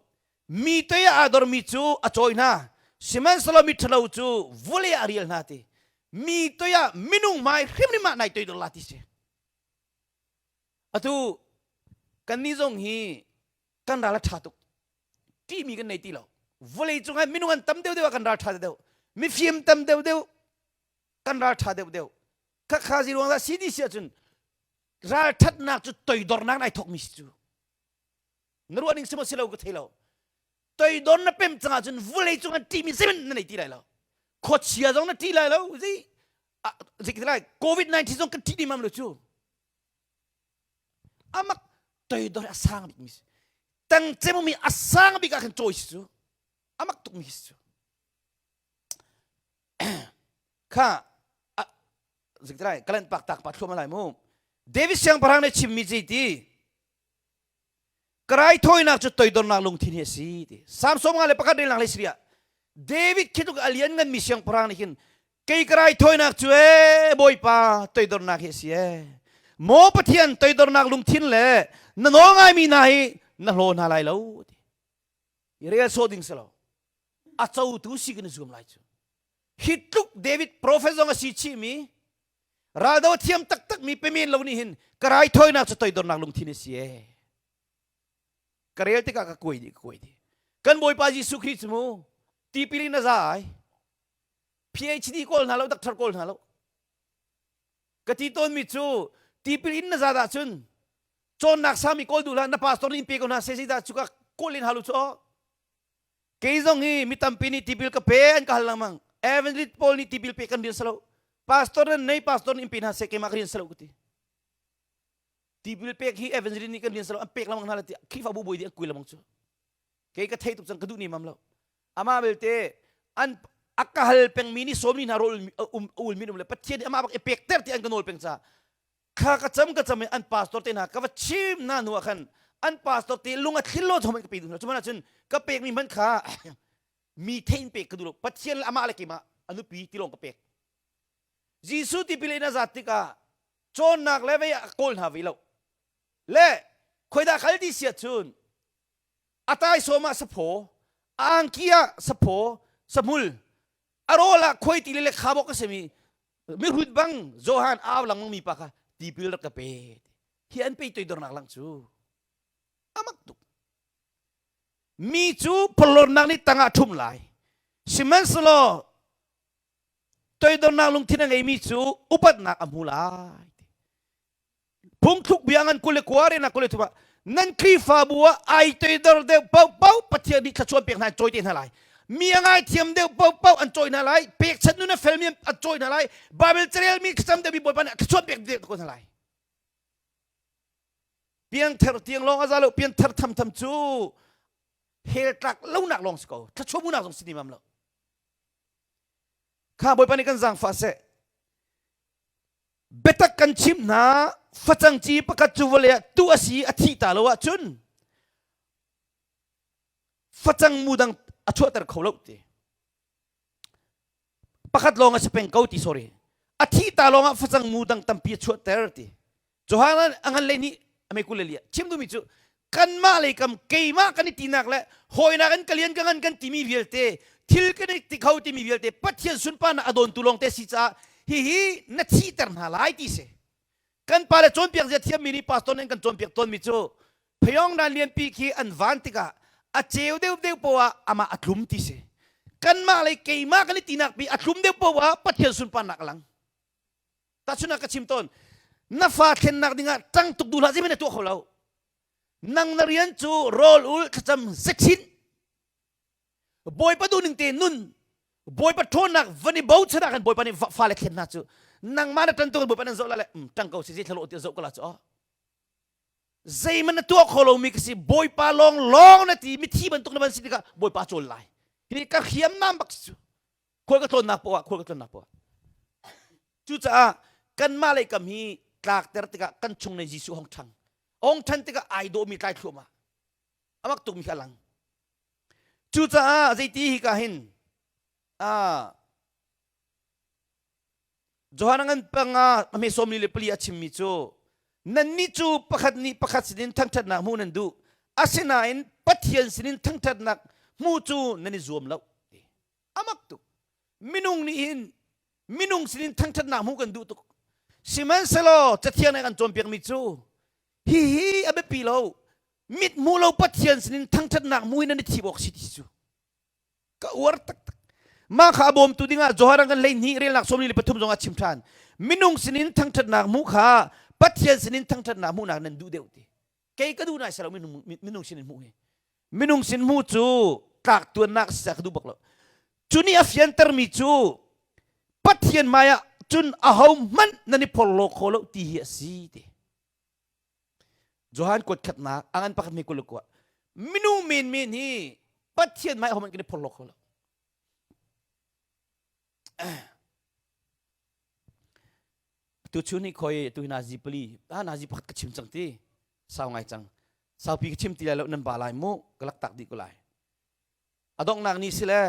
Mi toi ah aa dormi cu a cawi hna, sihmanhsehlaw mi ṭhalo cu vawlei ah a rial hna ti. Mi toi ah minung hmai hrimhrim ah nai toidor la ti si. Atu kannih zong hi kan ral a ṭha tuk. Ṭihmi kan nei ti lo. Vawlei cungah minung an tam deuhdeuh ah kan ral ṭha deuh. Mifim tam deuhdeuh kan ral ṭha deuhdeuh. Khakha zi ruang dah CDC ahcun ralṭhatnak cu toidornak nai thawkmi si cu. Na ruah ning si maw si lo ka thei lo. Toidor na pem cang ahcun vawlei cung an ṭihmi zeihmanh na nei ti lai lo. Khuachia zong na ṭih lai lo. Zei zei lai COVID-19 zong kan ṭih dih mam lo cu. Amak toidor a sang bikmi si. Tang cemmi a sang bik ah khan cawi si cu. Amak tukmi si cu. Kha zikdrai kalan pak tak pa thluam lai mu. David siangpahrang nih chimmi ci ti ka raithawinak cu toidornak lungthin hi a si ti. Psalm 51 relnak le Syria. David khi tluk a lian nganmi siangpahrang nih khin kei ka raithawinak cu ee Bawipa toidornak hi a si ee. Maw Pathian toidornak lungthin le na nawl ngaimi hna hi na hlaw hna lai lo ti. Rel sawh ding si lo. A cotu si kan i zuam lai cu. Hi tluk David prophet zong a si chihmi raldo thiam taktak mi pemen lo nih hin ka raithawinak cu toidornak lungthin a si ee. Ka rel tikah ka kuai dih ka kuai dih. Kan Bawipa Jesuh Khrih cu mu tipil in a za ai. PhD kawl hna lo, doctor kawl hna lo. Ka ti tawnmi cu tipil in na zat ahcun cawnnak sami kawl duh hlah na pastor nih in pe ko hna seh zeidah cu ka kawl in halu cu Kei zong hi mi tampi nih tipil ka pe an ka hal lengmang. Evangelist pawl nih tipil pe kan rian salo. Pastor nan nei pastor nih in pe hna seh keimah ka rian salo ka ti. Tipil pek hi evangelist nih kan rian salo an pek lengmang hna la ti Khrihfabu bawi nih an kui lengmang cu. Kei ka thei tuk cang ka duh ni mam lo. Amah belte an a ka hal pengmi nih sawmmi hna rawl um ulmi um le Pathian nih amah bak i pekter ti an ka nawl peng ca kha ka cam ka cam i an pastor te hna ka va chim hna hnu ah khan an pastor te lung a thlin lo chom ka pe duh hna cuman ahcun ka pekmi hmanh kha mi thein pek ka duh lo Pathian le amah le keimah a nupi ti lawng ka pek Jesuh tipil in a zat tikah cawnnak le vei a kawl hna ve lo le khoidah kal ti siah cun a taisawm ah saphaw a angki ah saphaw sahmul a rawl ah khuai ti le khabok a simi mihrut bang Johan au langmang mi pa kha tipil rak ka pe hi an pe toidornak lang cu amak tuk mi cu phorhlawtnak nih tangah ṭhum lai sihmanhsehlaw toidornak lungthin a ngeimi cu upatnak a hmu lai Phungthluk bia ngan 29 rian 23 ah nan Khrihfabu ah ai toidor deuh paohpaoh Pathian nih thluachuah pek hna an cawi te hna lai. Mi a ngaithiam deuh paohpaoh an cawi hna lai. Pekchanh nun a felmi an cawi hna lai. Bible carelmi thlacam deuhmi Bawipa nih thluachuah pek deuh ko hna lai. Piangthar tiang lawng a za lo piangthar thamtham cu hell tlak lonak lawng si ko. Thluachuah munak zong si ni mam lo. Kha Bawipa nih kan zaangfah seh. Biatak kan chimh hna, facang ci pakhat cu vawlei ah tuh a si i a thih ta lo ahcun facang mu dang a chuahter kho lo ti. Pakhat lawng a si peng ko ti sorry. A thih ta lawng ah facang mu dang tampi a chuahter ti. Johan a ngan lei nih a mei kul le li chim duhmi cu kanmah lei kam keimah kan i tinak le hawinak in ka lian ka ngan kan timi vialte thil kan i ti kho timi vialte Pathian sunparnak a dawntu lawngte si caah hihi na thihter hna lai ti si kan pale cawnpiak zia thiammi nih pastor nih an kan cawnpiak tawnmi cu phayong dan lianpi khi an van tikah a ceu deuh deuh poah amah a tlum ti si kanmah lei keimah kan i tinak pi a tlum deuh poah Pathian sunparnak a lang Tahchunhnak ka chim tawn. Na fa thlennak dingah ṭang tuk duh hlah zeihmanh na tuah kho lo. Nang na rian cu rawl ul thlacam zethin. Bawipa duhning te nun Bawipa ṭhawnnak van i bochan ah khan Bawipa nih fale thlen hna cu nangmah na ṭan tuk Bawipa nan zoh la le ṭang ko si zei thalo ti zoh ko la cu zeihmanh na tuah kho lomi ka si Bawipa lawng lawng na ti mithi bantuk na van si tikah Bawipa cawl lai hi ka hriamnam bak cu khual ka tlawnnak poah khual ka tlawnnak poah. Cucaah kanmah lei kam hi tlakter tikah kan chung nei Jesuh hong ṭhang. Hong ṭhan tikah ai dawhmi tlai thluahmah. Amak tukmi kha a lang. Cucaah zeiti hi ka hin ah Johan ngan panga a hme 44 a chimmi cu nannih cu pakhat nih pakhat sinin thangṭhatnak hmuh nan duh asinain Pathian sinin thangṭhatnak hmuh cu nan i zuam lo amak tuk minung nih hin minung sinin thangṭhatnak hmuh kan duh tuk sihmanhsehlaw cathiang nih kan cawnpiakmi cu hihi a biapi lo mit hmu lo Pathian sinin thangṭhatnak hmu in nan i thim awk si ti cu ka uar taktak mah kha a bawmtu dingah Johan kan 12 relnak 43 zong a chim ṭhan minung sinin thangṭhatnak hmuh kha Pathian sinin thangṭhatnak hmuhnak nan duh deuh ti kei ka duh nai selo minung minung sinin hmuh hi minung sin hmuh cu tlak tuannak si ka duh bak lo cu nih a fiantermi cu Pathian hmai ah cun aho hmanh nan i phorhlaw kho lo ti hi a si ti Johan kuat khatnak a ngan pakhat mi kul kua minung men men hi Pathian hmai homan kan i phorhlaw kho lo tu chun hi khoi tu hi nazi pali ah nazi pakhat ka chim cang ti sau ngai cang saupi ka chim ti lai lo nan ba lai mu ka lak tak dih ko lai a donghnak ni si le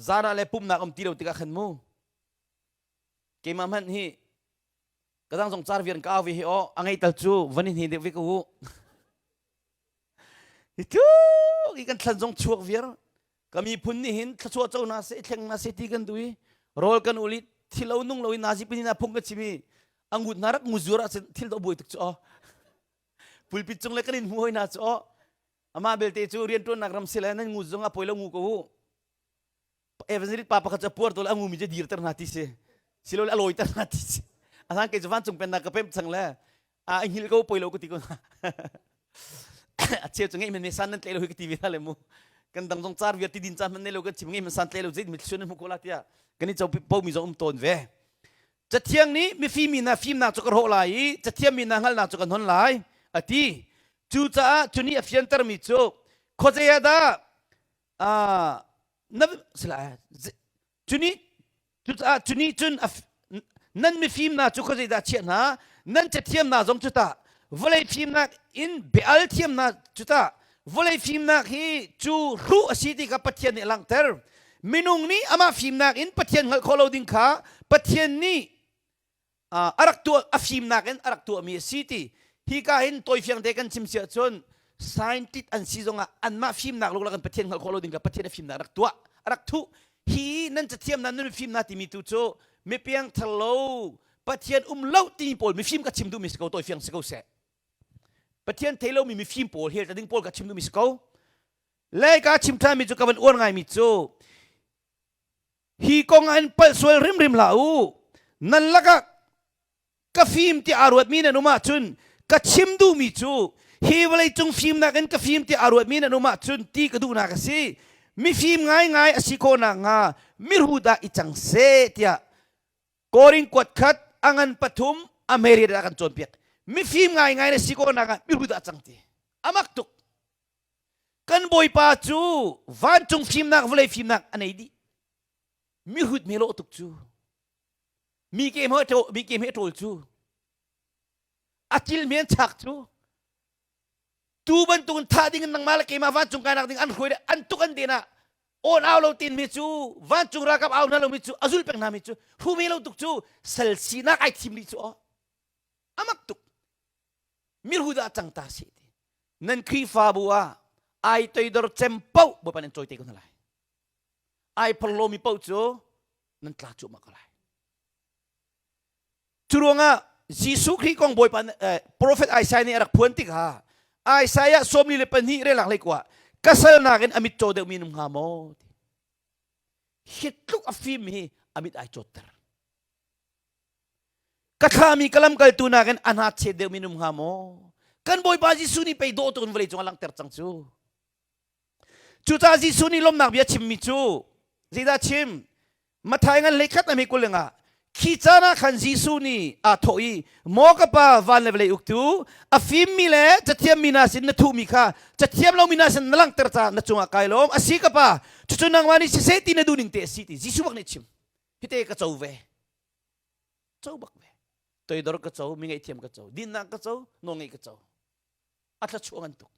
zan ah le pumnak um ti lo tikah khan mu keimah hmanh hi ka dang zong car vian ka au ve hi aw a ngei tal cu van in hi deuh ve ko u hi tluk i kan thlan zong chuak viar ka miphun nih hin thluachuah co na se thleng na se ti kan duh i rawl kan ul i thilo nung lo in nazi pin na phung ka chim i angut na rak ngu zuar ah thil do buai tuk cu aw pulpit cung le kan in hmu hoi na cu aw amah belte cu riantuannak ram si le nan ngu zong a poi lo ngu ko u evangelist pa pakhat cu a puar to le a ngumi cu dirter hna ti si silole a lawiter hna ti si asan kei cu vancung pennak ka pemh cang le a hngil ko poi lo ka ti ko hna a cheu cu ngeih men san nan tlei lo hi ka ti ve hna le mu kan dang zong car viar ti din caan hman nei lo kan chim ngeih men san tlei lo zei mit nan hmu ko la tiah kan i co po mi zong um tawn ve cathiang nih mifim mi hna fimnak cu ka hrawh lai i cathiam mi hna hngalhnak cu kan hon lai a ti cucaah cu nih a fiantermi cu khuazei ah dah na sila cuni cucaah cuni cun nan mifim hna cu khuazei dah chiah hna nan cathiam hna zong cu tah vawlei fimnak in biaal thiam hna cu tah vawlei fimnak hi cu hruh a si ti kha Pathian nih a langhter minung nih amah fimnak in Pathian hngalh khawh lo ding kha Pathian nih a rak tuah a fimnak in a rak tuahmi a si ti hika hin tawifiang te kan chim si ahcun scientist an si zongah anmah fimnak luklak in Pathian hngalh khawh lo ding kha Pathian a fimnak rak tuah a rak thuh hi nan cathiam na nan mifim na timi tu cu mipiang thar lo Pathian um lo timi pawl mifim ka chim duhmi si ko tawifiang si ko seh Pathian thei lomi mifim pawl hel ta ding pawl ka chim duhmi si ko le ka chim ṭhanmi cu ka van uar ngaimi cu Hi kong ah in palh sual hrimhrim hlah u. Nan lakah ka fim tiah aa ruatmi nan um ahcun ka chim duhmi cu hi vawleicung fimnak in ka fim tiah aa ruatmi nan um ahcun ti ka duhnak a si. Mifim ngaingai a si khawh nakhnga miru dah i cang seh tiah Korin kuat khat a ngan pathum a hmeriat ah kan cawnpiak. Mifim ngaingai na si khawh nakhnga miru dah cang ti. Amak tuk. Kan Bawipa cu vancung fimnak vawlei fimnak a nei dih. Mihrut me lawh tuk cu. Mi ke hme mi ke hme ṭawl cu. A cil men chak cu. Tu bantukin thah ding in nangmah le keimah vancung kainak ding an hruai an tuk an den ah on au lo tin mi cu vancung ralkap au hna lo mi cu a zul peng hna mi cu hru ve lo tuk cu sal sinak ai thim rih cu aw amak tuk mirhu dah cang ta si ti nan Khrihfabu ah ai toidor cem paoh Bawipa nan cawi te ko hna lai ai phorhlomi paoh cu nan tla cuahmah ko lai cu ruangah Jesuh Khrih kong Bawipa eh, prophet Isaiah nih a rak phuan tikah Isaiah 42 relak hlei kuah ka sal nakin a mit caw deuhmi num hnga maw hi tluk a fim hi a mit ai cawtter Ka thlahmi ka lamkaltu nakin a hnachet deuhmi na um hnga maw? Kan Bawipa Jesuh nih pei dawh tuk in vawlei cung a langhter cang cu. Cucaah Jesuh nih lawmhnak bia chimmi cu zeidah chim? Matthai ngan hleikhat a hme kul lengah khi caan ah khan Jesuh nih aa thawh i maw ka pa van le vawlei uktu a fimmi le cathiammi hna sin na thuhmi kha cathiam lomi hna sin na langhter caah na cungah kai lawm a si ka pa cucu nangmah nih siseh ti na duhning te a si ti Jesuh bak nih chim hite ka co ve. Co bak ve. Toidor ka co, mi ngaihthiam ka co, dinnak ka co, nawlngaih ka co. A thluachuah ngan tuk.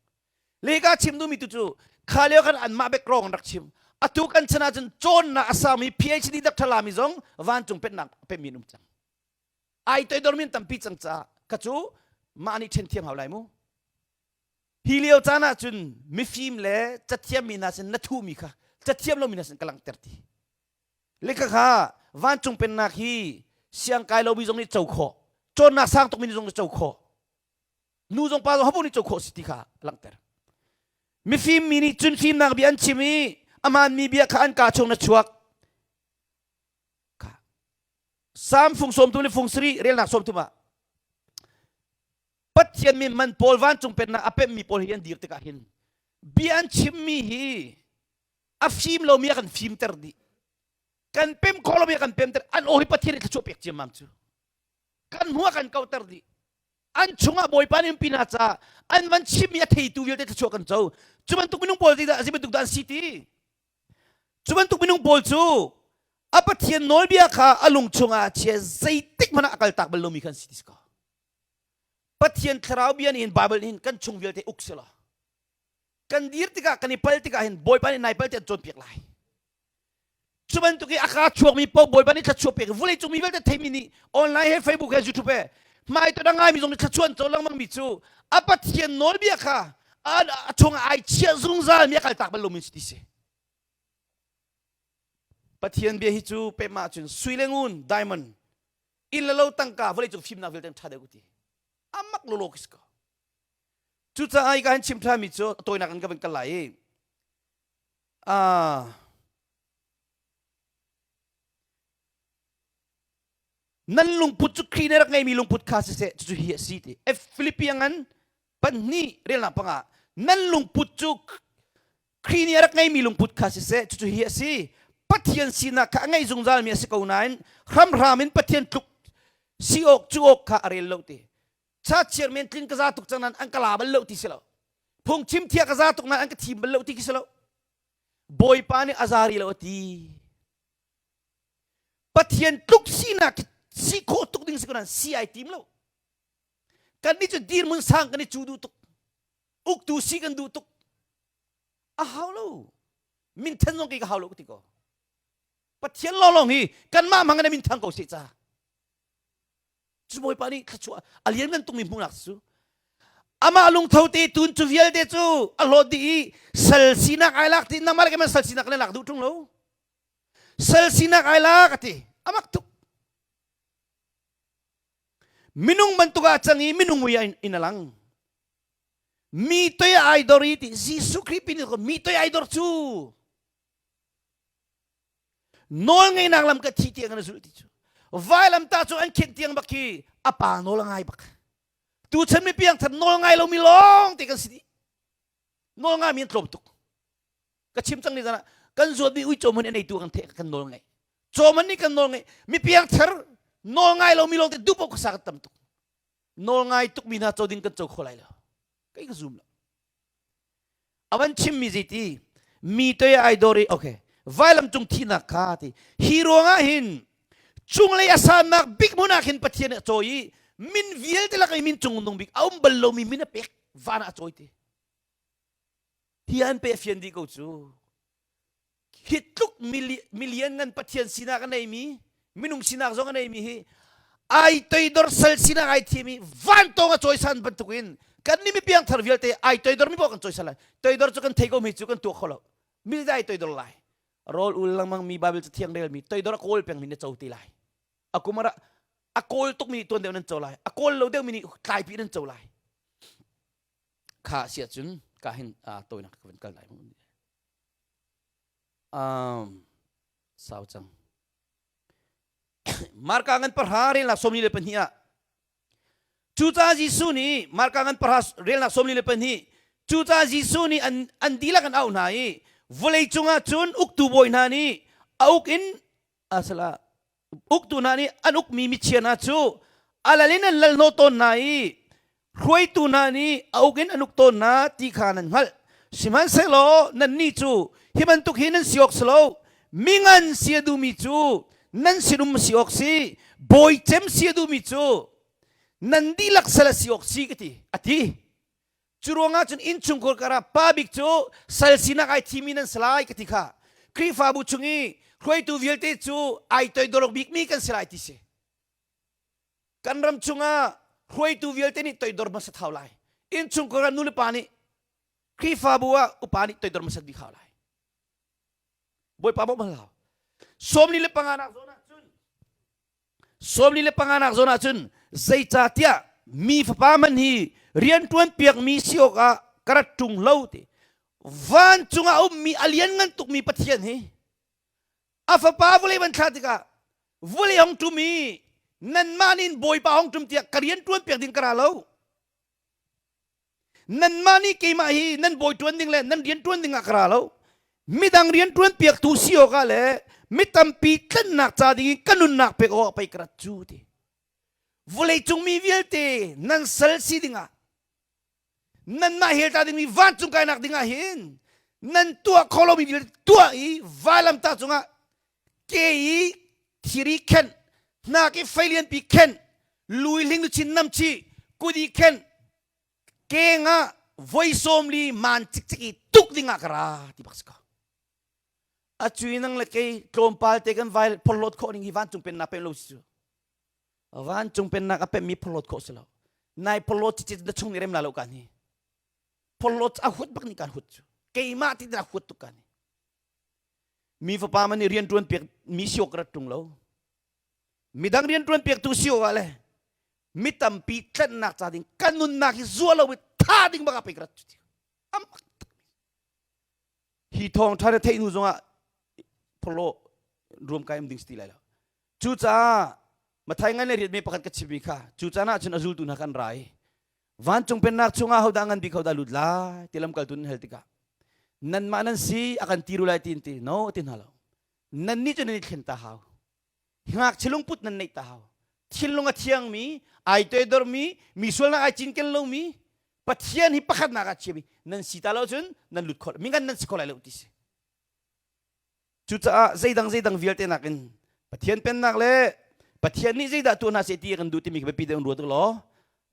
Le ka chim duhmi tu cu kha lio khan anmah background an rak chim. Atu kan chan ahcun cawnnak a sangmi PhD doctor lami zong vancung pennak pemmi an um cang. Ai toidor mi an tampi cang caah ka cu mah nih ṭhen thiam hau lai mu. Hi lio caan ahcun mifim le cathiam mi hna sin na thuhmi kha cathiam lomi hna sin ka langhter ti. Le kha vancung pennak hi siangkai lomi zong nih co khawh, cawnnak sang tukmi zong nih co khawh, nu zong pa zong hopoh nih co khawh si ti kha langhter. Mifim mi nih cun fimnak bia an chim i a hmaanmi bia kha an kaa chung na chuak. Kha. Salm fung sawm le fung sarih relnak sawm thum ah Pathian min man pawl vancung pennak a pemmi pawl hi an dir tikah hin bia an chimmi hi a fim lomi a kan fimter dih. Kan pem khawh lomi a kan pemter. An aw hi Pathian nih thluachuah pek ciammam cu. Kan hmu a kan kauter dih. An chungah Bawipa nih umpi hna caah an van chimmi a theitu vialte thluachuah kan co. Cu bantuk minung pawl zeidah zei bantuk dah an si ti? Cu bantuk minung pawl cu a Pathian nawlbia kha a lung chungah a chia zeitik hmanh ah a kaltak bal lomi kha an si ti si ko. Pathian thlarau bia nih hin Bible nih hin kan chung vialte uk selaw kan dir tikah kan i pal tikah hin Bawipa nih nai pal ti an cawnpiak lai. Cu bantuk i a kaa chuakmi paoh Bawipa nih thluachuah pek vulei cung mi vialte theimi nih online he Facebook he YouTube he hmai to ngaimi zong nih thluachuah an co lengmang mi cu a Pathian nawlbia kha a chungah ai chiah zungzal mi a kaltak bal lomi si ti si. Pathian bia hi cu pemah cun sui le ngun diamond inn le lo tangka vawlei cung fimnak vialte ṭha deuh ti amak lolo khi si ko. Cucaah hi ka han chim ṭhanmi cu a tawinak in ka van kal lai i nan lungput cu Khrih nih rak ngeimi lungput kha siseh cucu hi a si ti Philippi ngan pahnih relnak panga nan lungput cu Khrih nih a rak ngeimi lungput kha siseh cucu hi a si Pathian sinak kha a ngei zungzalmi a si ko nain hramhram in Pathian tluk si awk cu awk kha a rel lo ti cha chairman tlin ka za tuk cang nan an ka la bal lo ti si lo phungchim thia ka za tuk nan an ka thim bal lo ti khi si lo Bawipa nih a zari lo a ti Pathian tluk sinak si khawh tuk ding si ko nan si ai tim lo kan nih cu dirhmun sang kan i cu duh tuk uktu si kan duh tuk a hau lo minthen zong kei ka hau lo ka ti ko Pathian lawnglawng hi kanmah hmang in min thang ko seh ca cu Bawipa nih thluachuah a lianngan tukmi hmuhnak cu amah lungtho te tun cu vialte cu a hlawt dih i sal sinak ai lak ti nangmah le keimah sal sinak le lak duh ṭung lo sal sinak ai lak a ti amak tuk minung bantuk ah cang i minung mui in a lang mi toi ai dor i ti Jesuh Khrih pin mi toi ai dor cu nawl ngeihnak lam ka thi tiang an zulh ti cu vailam ta cu an khenh tiang bak khi a pa nawl a ngai bak tuchan mi piang thar nawl ngai lomi lawng te kan si dih nawl ngai mi an tlawm tuk ka chim cang ni zan ah kan zuat mi uico man nei tu kan the kan nawl ngai caw man nih kan nawl ngai mi piang thar nawl ngai lomi lawng te dup ka sa kan tam tuk nawl ngai tuk mi hna co ding kan co kho lai lo kai ka zoom lo A van chimmi zeiti mi toi ai dor i okay vailam cung thihnak kha ti hi ruangah hin cunglei a sannak bik hmun ah khin Pathian nih a cawi i min vialte lak i min cung nung bik a um bal lomi min a pek van ah a cawi ti hi an pe fian dih ko cu Hi tluk milian ngan Pathian sinak a neimi, minung sinak zong a neimi hi ai toidor sal sinak ai thim i vantawng a cawisan bantukin kan nih mi piangthar vialte ai toidor mi poah kan cawisan lai. Toidor cu kan thei ko mi cu kan tuah kho lo. Mi ai toidor lai. Rawl ul lengmang mi Bible cathiang rel mi toidor a kawl peng mi na co ti lai. A kum a a kawl tuk mi nih tuan deuh nan co lai. A kawl lo deuh mi nih tlaipi nan co lai. Kha si ahcun ka hin tawinak ka van kal lai. Um, sau cang. Marka ngan pahra relnak sawmli le pahnih ah cucaah Jesuh nih Marka ngan pahra relnak sawmli le pahnih cucaah Jesuh nih an, an dihlak an auh hna i vawlei cungah cun uktu bawi hna nih a uk in asala uktu hna nih an ukmi michia hna cu a lal in an lal hnawh tawn hna i hruaitu hna nih a uk in an uk tawn hna ti kha nan hngalh. Sihmanhsehlaw nannih cu hi bantuk hi nan si awk si lo. Mingan si a duhmi cu nan sinum si awk si. Bawi cem si a duhmi cu nan dihlak sal a si awk si ka ti a ti. Cu ruangah cun innchungkhar karah pa bik cu sal sinak ai thimi nan si lai ka ti kha. Khrihfabu chung i hruaitu vialte cu ai toidor bikmi kan si lai ti si. Kan ram chungah hruaitu vialte nih toidor hmasa thau lai. Innchungkhar ah nu le pa nih Khrihfabu ah upa nih toidor hmasat bik hau lai. Bawipa bawmh hau. Sawmli le panganak zawn ah cun 45 nak zawn ah cun zeicahtiah mi fapa man hi rianṭuan piakmi si awkah ka rat ṭung lo ti vancung ah a ummi a lianngan tukmi Pathian hi a fapa vawlei van thlah tikah vawlei hong ṭum i nanmah nih Bawipa hong ṭum tiah ka rian ṭuan piak ding ka ra lo Nanmah nih keimah hi nan bawi ṭuan ding le nan rian ṭuan ding ah ka ra lo. Midang rian ṭuan piaktu si awkah le mi tampi tlanhnak ca ding in ka nunnak pek awkah pei ka rat cu ti. Vawleicung mi vialte nan sal si dingah nanmah helta dingmi vancung kainak dingah hin nan tuah kho lomi vialte tuah i vailamtah cungah ke i thiri khenh hnak i fei lianpi khenh lui hling luchin namchi kut i khenh keng ah voi sawm li man cikcik i tuk ding ah ka ra ti bak si ko a cui nang le kei tlawmpal te kan vai phorhlawt khawh ning hi vancung pennak pem lo si cu vancung pennak a pemmi phorhlawt khawh si lo nai phorhlawt cicit na chung nih rem la lo kan hi phorhlawt a hut bak nih kan hut cu keimah ti na hut tuk kan hi mi fapa man nih rian ṭuan piak mi si awk rat ṭung lo midang rian ṭuan piaktu si awk ah le mi tampi tlanhnak ca ding kan nunnak hi zua lo i tha ding bak ah pei ka rat cu ti amak hi thawng ṭha na theih hnu zongah phorlo ruam kai um ding si ti lai lo cucaah Mathai ngan le riat mi pakhat ka chimmi kha cu caan ah cun a zultu hna kan ra i vancung pennak chungah hodah ngan bik hodah lut lai ti lamkaltu nan hal tikah nanmah nan si a kan ti ru lai ti in ti no ti hna lo nan nih cu nan i thlen ta hau ngakchia lungput nan neih ta hau thinlung a thiangmi ai toidormi mi sualnak ai cinken lomi Pathian hi pakhatnak ah chiami nan si ta lo cun nan lut kho mi ngan nan si kho lai lo ti si Cucaah zeidang zeidang vialte nakin Pathian pennak le Pathian nih zeidah tuah hna seh ti a kan duh timi biapi deuh in ruat u law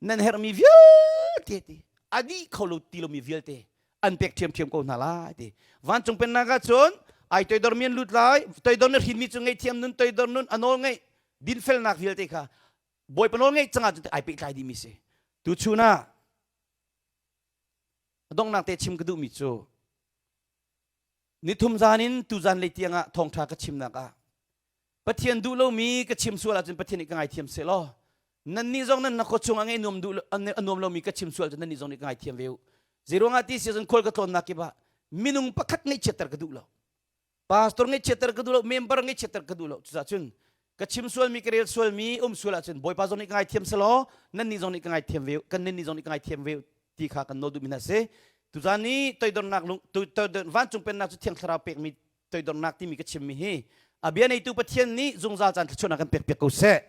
nan herhmi vialte ti a dih kho lo ti lomi vialte an pek ṭhiamṭhiam ko hna lai ti. Vancung pennak ah cun ai toidormi an lut lai, toidor na hrinmi cu ngaihthiam nun, toidor nun, a nawl ngeih, dinfelnak vialte kha Bawipa nawl ngeih cang ahcun ai pehtlai dihmi si. Tuchun ah a donghnak te chim ka duhmi cu Nithum zan in tuzan lei tiangah thawngṭha ka chimnak ah Pathian duh lomi ka chim sual ahcun Pathian nih ka ngaithiam seh law nannih zong nan khua chung a ngei nuam duh a nuam lomi ka chim sual cun nannih zong nih ka ngaithiam ve u. Zeiruangah ti si cun khual ka tlawnnak kip ah minung pakhat ngaihchiatter ka duh lo. Pastor ngaihchiatter ka duh lo, member ngaihchiatter ka duh lo. Cucaah cun ka chim sualmi ka rel sualmi um sual ahcun Bawipa zong nih ka ngaithiam seh law nannih zong nih ka ngaithiam ve kan nannih zong nih ka ngaithiam ve ti kha kan nawl duhmi hna si. Tuzaan ni toidornak lung vancung pennak cu Thiang Thlarau pekmi toidornak timi ka chimmi hi a bia neitu Pathian nih zungzal caan thluachuahnak kan pek piak ko seh.